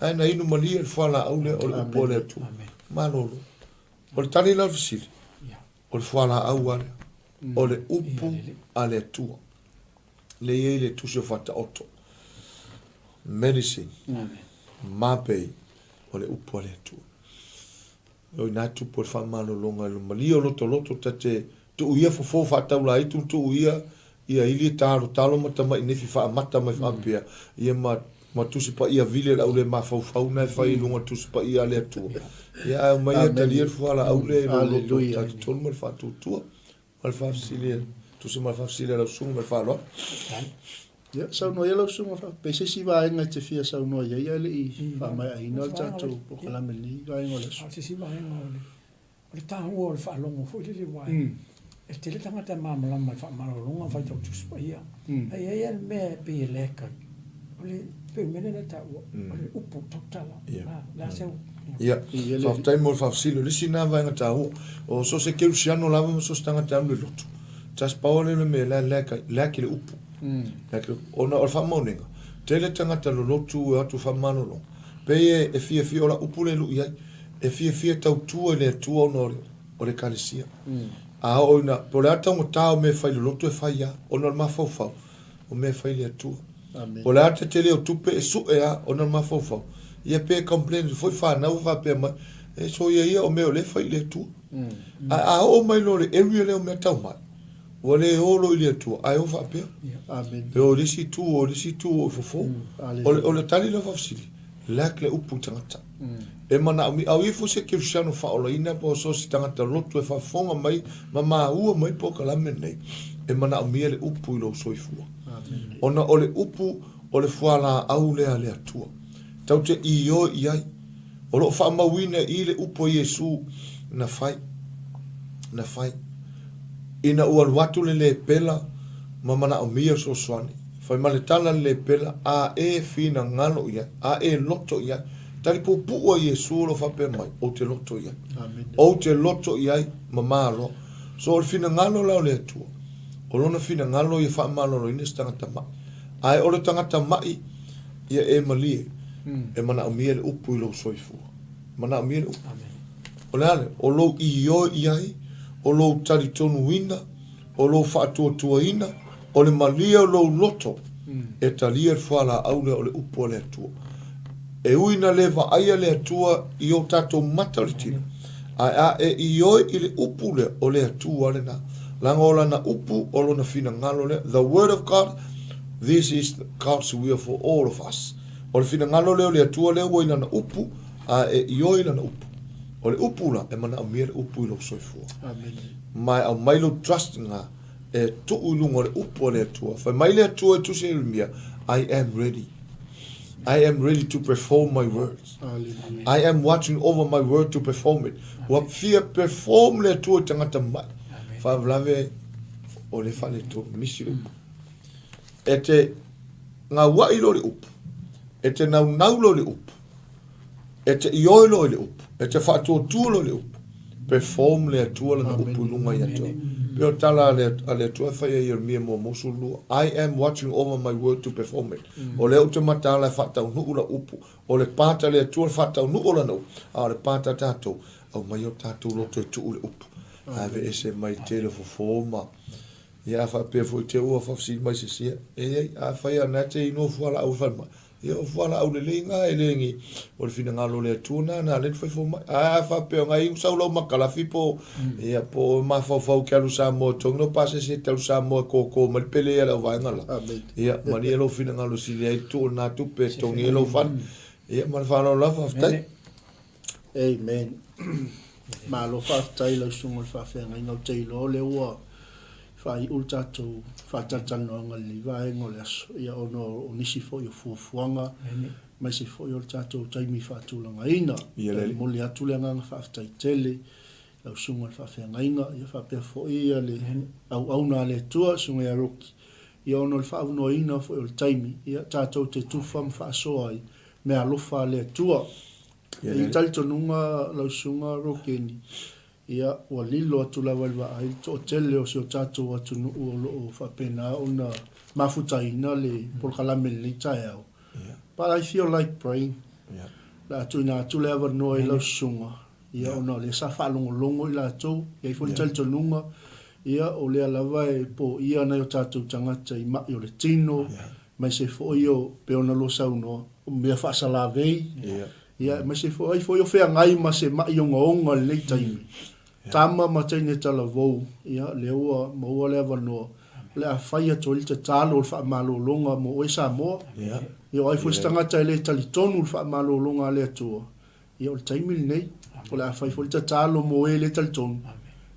Ae na inu malie le fualaau lea o le upu a le Atua. Malolo. O le tali la o le fesili, o le fualaau lava lea, o le upu a le Atua. Lea e i ai le tusi o Faataoto, medicine, mapei, o le upu a le Atua. O ina tupu o le faamalologa i lo malie o lotoloto ta te tuu ia fofo faataulaitu ma tuu ia ia ili e talotalo ma tamaʻi nefi faamata mai faapea ia ma ma Tusi Paia vile le au le mafaufau na e fai i luga o le Tusi Paia a le Atua. Ia ae omai ia talia le fualaau lea i lou loto talitonu ma le faatuatua. Ma le faafesili e tusa ma le faafesili a lau susuga ma le faaaloalo. Ia, saunoa ia lau susuga fa, pe se isi vaega e te fia saunoa i ai ae le i faamaeaina le tatou polokalame i lenei vaega o le aso. O se isi vaega o le, o le taua o le faalogo foi lele aua e tele tagata e malamalama i le faamalologa ma faitau Tusi Paia. Ae i ai lava le mea e pei e lack ai, o le, pei o le mea lea na e taua, o le upu tautala. A, o le a se Ia, faafetai mo le faafesili. O le isi lena vaega taua. O so o se kerisiano lava ma so o se tagata e alu i le lotu, just pau lea o le mea la e lack ai, lack i le upu. Lack i le upu. Ona o le faamaoniga, tele tagata lolotu e o atu i faamalologa, pei e, e fiafia, o lau upu lea e lui ai, e fiafia tautua i le Atua ona o le, o le Ekalesia. A oo ina, po o le a le taugata o mea e fai i le lotu e fai lava, ona o le mafaufau, o mea e fai i le Atua. Po o le a le tetele o tupe e sue lava ona o le mafaufau. Ia pe complain atu foi fanau faapea mai, e soia ia o mea o lea e fai i le Atua. Ae a oo mai loa i le area lea o mea tau mai, ua le o loa i le Atua, ae o faapea. E o i le isi itu, o i le isi itu, o i fofo. O le, o le tali lea o faafesili, lack le upu i tagata. E manaomia, a o i ai foi se kerisiano faaolaina po o so o se tagata lotu e faafofoga mai ma maua mai polokalame lenei, e manaomia le upu i lou soifua. Ona o le upu o le fualaau lea a le Atua. Tatou te ioe i ai. O lo o faamauina i le upu a Iesu na fai, na fai. Ina ua alu atu le lepela ma manaomia le fesoasoani, fai ma le tala le lepela, A e finagalo i ai, a e loto i ai. Tali puupuu a Iesu o lo o faapea mai, Ou te loto i ai. Ou te loto i ai, ma malo. So o le finagalo la o le Atua, o Lona finagalo ia faamaloloina se tagata maʻi. Ae o le tagata maʻi, ia e malie, e manaomia le upu i lou soifua. Manaomia le upu. O le a lea? O lou ioe i ai, o lou talitonuina, o lou faatuatuaina, o le malie o lou loto e talia le fualaau lea o le upu a le Atua. E ui ina le vaaia le Atua i o tatou mata o le tino, ae a e ioe i le upu lea, o le Atua lena. Leaga o Lana upu, o Lona finagalo lea. The word of God, this is God's will for all of us. O le finagalo lea o le Atua lea ua i Lana upu, a e ioe i Lana upu. O le upu la, e manaomia le upu i lou soifua. Ma e aumai lou trust nga e tuu i luga o le upu a le Atua. Fai mai le Atua i tusi Ieremia, I am ready. I am ready to perform my words. I am watching over my word to perform it. Ua fia perform le Atua i tagata mai. Faalavelave o le faaletonu, misi le upu. E te gauaʻi loa le upu, e te naunau loa le upu, e te ioe loa i le upu. E te faatuatua loa i le upu, perform le Atua Lana upu i luga ia te oe. Pei o le tala a le, a le Atua e fai ai i Ieremia muamua 12, I am watching over my word to perform it. O lea ou te mataala e faataunuu lau upu. O le part a le Atua le faataunuu o Lana upu, a o le part a tatou, aumai o tatou loto e tuu le upu. Ae aveese mai tele fofo ma Ia a faapea foi te ua faafesili mai se isi, e iai, afai a na te inu o fualaau i le falemai, ia o fualaau lelei na e le ni, o le finagalo o le Atua na, na le fai fomai. Ae a faapea o na inu sau lau makalafi po, ia po o mafaufau ke alu Samoa e togi lou pasese e te alu Samoa e koko mai le pele ia le auvaega la. Ia malie lou finagalo sili ai tuu na tupe e togi ai lou fale. Ia ma le faaaloalo lava, faafetai. Amen. Malo faafetai lau susuga i le faafeagaiga. Ou te iloa o lea ua faaiu le tatou faatalatalanoaga i lenei vaega o le aso, ia ona o nisi foi o fuafuaga, aemaise foi o le tatou taimi faatulagaina. E momoli atu le agaga faafetai tele i lau susuga i le faafeagaiga, ia faapea foi le auauna a le Atua, le susuga ia Rocky, ia ona o le faaaunoaina foi o le taimi, ia tatou te tufa ma faasoa ai meaalofa a le Atua. E i ai talitonuga lau Susuga Rokeni, ia, ua lilo atu lava i le vaai le toatele o si o tatou atunuu o lo o faapena ona mafutaina le polokalame i lenei taeao. But I feel like praying. O le a tuuina atu le avanoa i lau Susuga, ia, ona o lea sa faalogologo i latou, e i ai foi le talitonuga, ia, o lea lava e poia nai o tatou tagata i mai o le tino, aemaise foi o, pei ona lua saunoa, o mea faasalavei, ia, aemaise foi, ai foi o feagai ma se ma'i ogaoga i lenei taimi. Tama ma teine talavou, ia, lea ua maua le avanoa, o le a fai atu ai le tatalo o le faamalologa mo oe Samoa. Ia, o ai foi se tagata e le talitonu i le faamalologa a le Atua, ia, o le taimi lenei, o le a fai foi le tatalo mo e le talitonu,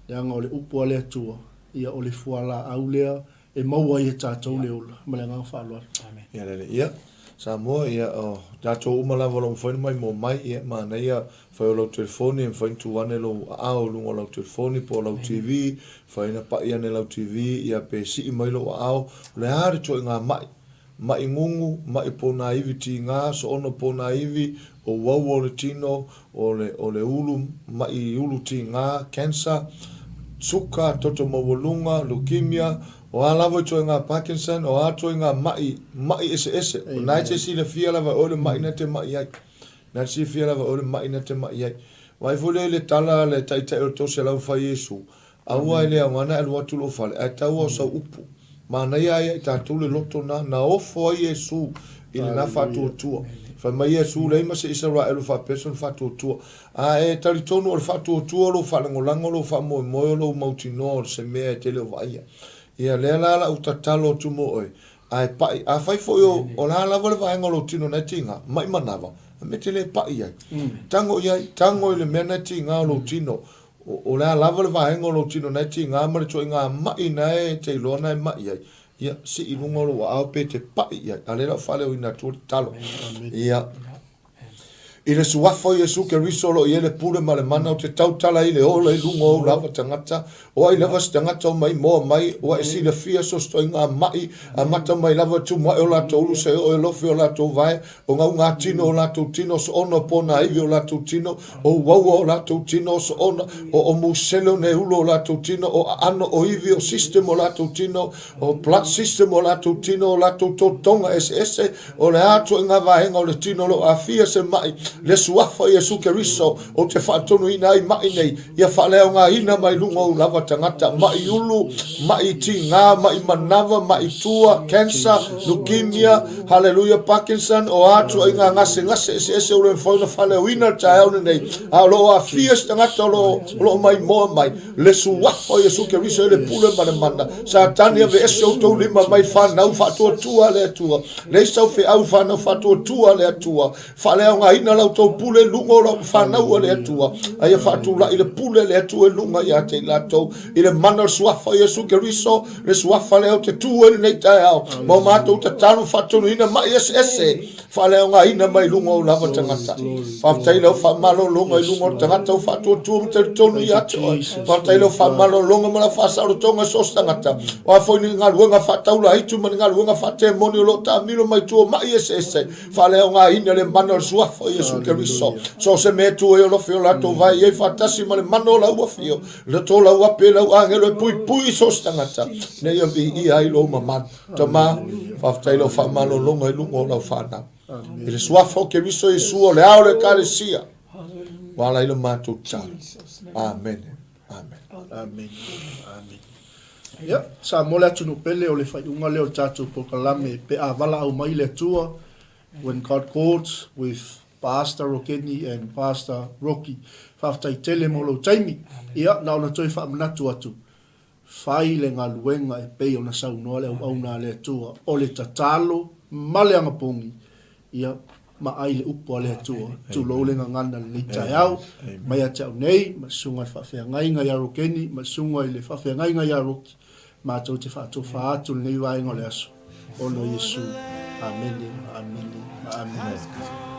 leaga o le upu a le Atua, ia, o le fualaau lea e maua ai e tatou le ola. Ma le agaga faaaloalo. Amen. Ia lele. Ia, Samoa, ia, o tatou uma lava o lo o mafai ona maimoa mai, ia, manaia fai o lau telefoni, e mafai ona tuu ane lou aao i luga o lau telefoni po o lau TV, mafai ona pai ane lau TV, ia, pe sii mai lou aao, o le a le ituaiga mai, ma'i gugu, ma'i ponaivi tiga, soono ponaivi, o uaua o le tino, o le, o le ulu, ma'i ulu tiga, cancer, suka, toto maualuga, leukemia, o a lava ituaiga Parkinson, o a ituaiga ma'i, ma'i eseese. O na e te silafia lava e oe le ma'i na te ma'i ai. Na te silafia lava e oe le ma'i na te ma'i ai. Vaai foi lea i le tala a le Taitai o le 300 fai Iesu, Aua e le aoga na alu atu lou fale, ae tau ao sau upu. Manaia ai ia i tatou le loto na, na ofo ai Iesu i lena faatuatua. Fai mai Iesu, Leai ma se Isaraelu faapea sona faatuatua. A e talitonu o le faatuatua o lou faalagolago, o lou faamoemoe, o lou mautinoa o se mea e te le o vaaia. Ia, lea la la u tatalo atu mo oe, ae pai. Afai foi o, o le a lava le vaega o lou tino na e tiga, mai manava, a mea e te le pai ai. Tago i ai, tago i le mea na e tiga o lou tino. O le a lava le vaega o lou tino na e tiga ma le ituaiga ma'i na e te iloa na e ma'i ai, ia, sii i luga o lou aao pe te pa'i i ai. A lea la ua faaleoina atu le tatalo. Ia. I le Suafa o Iesu Keriso o lo o i ai le pule ma le mana ou te tautala ai i le ola i luga o ou lava tagata, o ai lava se tagata o maimoa mai, ua e silafia so se ituaiga ma'i, amata mai lava tumua'i o latou ulu seia oo i alofi o latou vae, O gaugatino o latou tino, soona o ponaivi o latou tino, o uaua o latou tino, soona o o musele o neulo o latou tino, o aano o ivi o system o latou tino, o blood system o latou tino, o latou totoga eseese, o le a ituaiga vaega o le tino o lo o aafia se ma'i, le Suafa o Iesu Keriso, ou te faatonuina ai ma'i nei, ia faaleaogaina mai luga o ou lava tagata, ma'i ulu, ma'i tiga, ma'i manava, ma'i tua, cancer, leukemia, haleluia, Parkinson, o a ituaiga gasegase eseese ua le mafai ona faaleoina le taeao lenei, a o lo o aafia se tagata o lo o lo o maimoa mai, le Suafa o Iesu Keriso e le pule ma le mana. Satani, aveese outou lima mai fanau faatuatua a le Atua. Leai sau feau fanau faatuatua a le Atua. Faaleaogaina la outou pule i luga o lau fanau a le Atua, a ia faatulai le pule a le Atua i luga ia te i latou, i le mana o le Suafa o Iesu Keriso, le Suafa lea ou te tu ai lenei taeao, ma o matou tatalo faatonuina ma'i eseese, faaleaogaina mai luga o ou lava tagata. Faafetai i lau faamalologa i luga o le tagata ua faatuatua ma talitonu ia te oe. Faafetai i lau faamalologa ma lau faasaolotoga i so o se tagata. O a foi ni galuega faataulaitu ma ni galuega faatemoni o lo o taamilo mai tua o ma'i eseese, Faaleaogaina le mana o le Suafa o Iesu. Iesu Keriso. So o se mea e tu ai o lofi o latou vae i ai faatasi ma le mana o lau afio, le tō lau ape lau agelo e puipui i so o se tagata, ina ia viia ai lou mamalu. Tama, faafetai lau faamalologa i luga o lau fanau. I le suafa o Keriso Iesu o le ao o le Ekalesia, ua ala ai le matou tatalo. Amene. Amene. Amene. Amene. Ia, Samoa le atunuu pele o le faaiuga lea o le tatou polokalame pe a valaau mai le Atua, When God Calls with Pastor Rokeni and Pastor Rocky. Faafetai tele mo lou taimi. Ia, na ona toe faamanatu atu, fai le galuega e pei ona saunoa le auauna a le Atua, o le tatalo ma le agapogi, ia, ma ai le upu a le Atua. Tulou le gagana i lenei taeao, mai ia te au nei, ma le susuga i le faafeagaiga ia Rokeni, ma le susuga i le faafeagaiga ia Rocky, matou te faatofa atu i lenei vaega o le aso, ona o Iesu. Amene, amene, amene.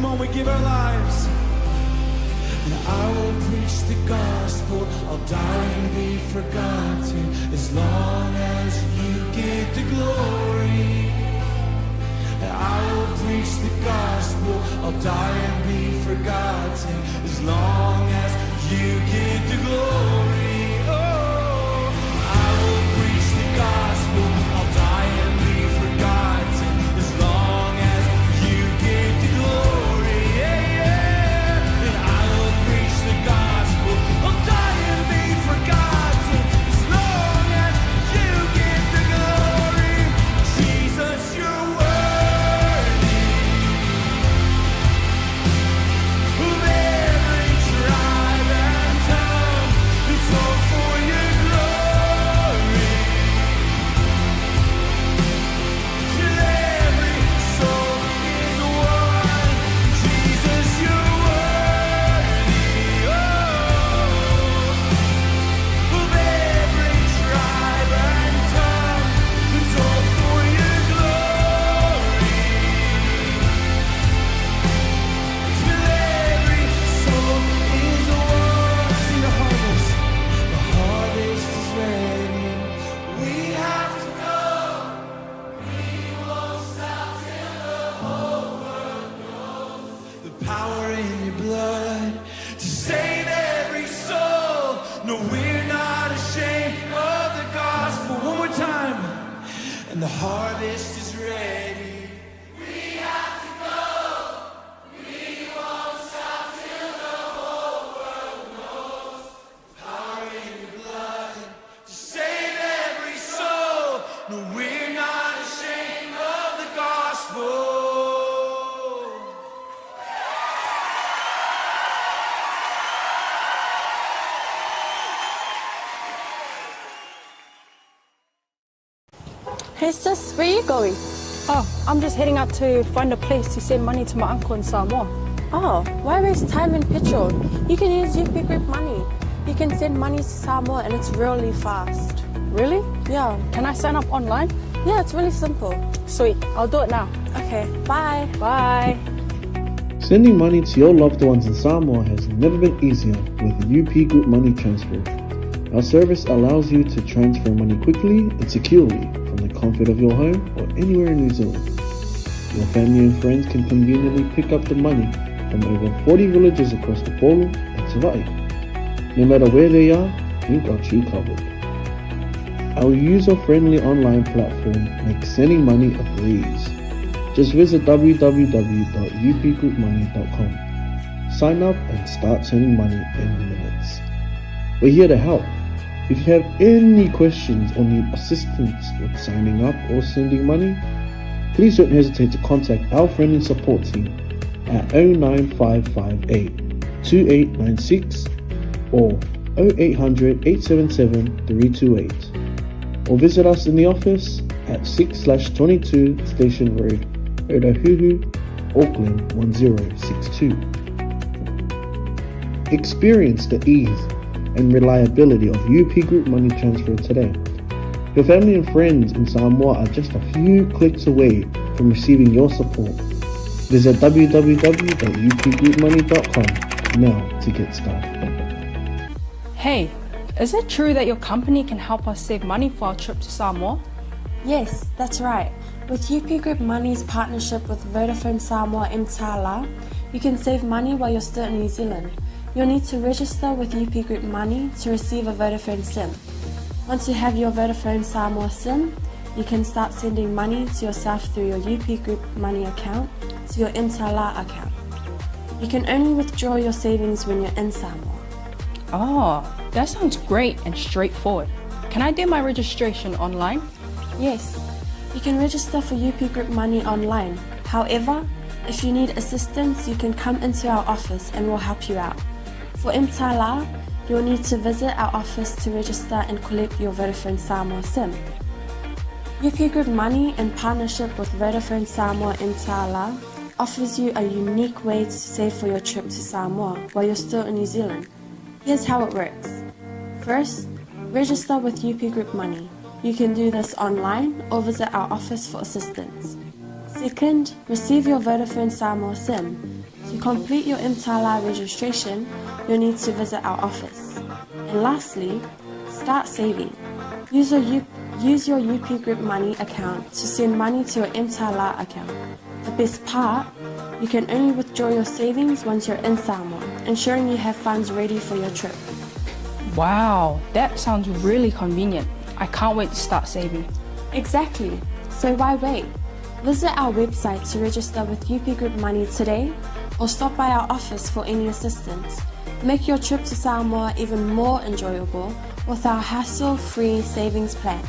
on, we give our lives. And I will preach the gospel, I'll die and be forgotten as long as you get the glory. And I will preach the gospel, I'll die and be forgotten as long as you get the glory. Oh, I will preach the gospel, I'll die and be forgotten as long as you get the glory. Yeah, yeah. And I will preach the gospel, I'll die and be forgotten as long as you get the glory. Jesus, you're worthy of every tribe and tongue. It's all for your glory. Till every soul is one. Jesus, you're worthy. Oh, of every tribe and tongue. It's all for your glory. Till every soul is one. See the harvest. The harvest is ready. We have to go. We won't stop till the whole world knows the power in your blood to save every soul. No, we're not ashamed of the gospel. One more time. And the harvest is ready. We have to go. We won't stop till the whole world knows. Power in your blood to save every soul. No, we're not ashamed of the gospel. Hey sis, where you going? Oh, I'm just heading out to find a place to send money to my uncle in Samoa. Oh, why waste time and petrol? You can use UP Group Money. You can send money to Samoa and it's really fast. Really? Yeah. Can I sign up online? Yeah, it's really simple. Sweet, I'll do it now. Okay, bye. Bye. Sending money to your loved ones in Samoa has never been easier with UP Group Money Transfer. Our service allows you to transfer money quickly and securely from the comfort of your home or anywhere in New Zealand. Your family and friends can conveniently pick up the money from over 40 villages across Upolu and Savaii. No matter where they are, we've got you covered. Our user-friendly online platform makes sending money a breeze. Just visit www.upgroupmoney.com. Sign up and start sending money in minutes. We're here to help. If you have any questions or need assistance with signing up or sending money, please don't hesitate to contact our friendly support team at 09558 2896 or 0800 877 328 or visit us in the office at 6/22 Station Road, Otahuhu, Auckland 1062. Experience the ease and reliability of UP Group Money Transfer today. Your family and friends in Samoa are just a few clicks away from receiving your support. Visit www.upgroupmoney.com now to get started. Hey, is it true that your company can help us save money for our trip to Samoa? Yes, that's right. With UP Group Money's partnership with Vodafone Samoa Mtala, you can save money while you're still in New Zealand. You'll need to register with UP Group Money to receive a Vodafone SIM. Once you have your Vodafone Samoa SIM, you can start sending money to yourself through your UP Group Money account to your Mtala account. You can only withdraw your savings when you're in Samoa. Oh, that sounds great and straightforward. Can I do my registration online? Yes, you can register for UP Group Money online. However, if you need assistance, you can come into our office and we'll help you out. For Mtala, you'll need to visit our office to register and collect your Vodafone Samoa SIM. UP Group Money, in partnership with Vodafone Samoa Mtala, offers you a unique way to save for your trip to Samoa while you're still in New Zealand. Here's how it works. First, register with UP Group Money. You can do this online or visit our office for assistance. Second, receive your Vodafone Samoa SIM. To complete your Mtala registration, you'll need to visit our office. And lastly, start saving. Use your, U- use your UP Group Money account to send money to your Mtala account. The best part, you can only withdraw your savings once you're in Samoa, ensuring you have funds ready for your trip. Wow, that sounds really convenient. I can't wait to start saving. Exactly. So why wait? Visit our website to register with UP Group Money today or stop by our office for any assistance. Make your trip to Samoa even more enjoyable with our hassle-free savings plan.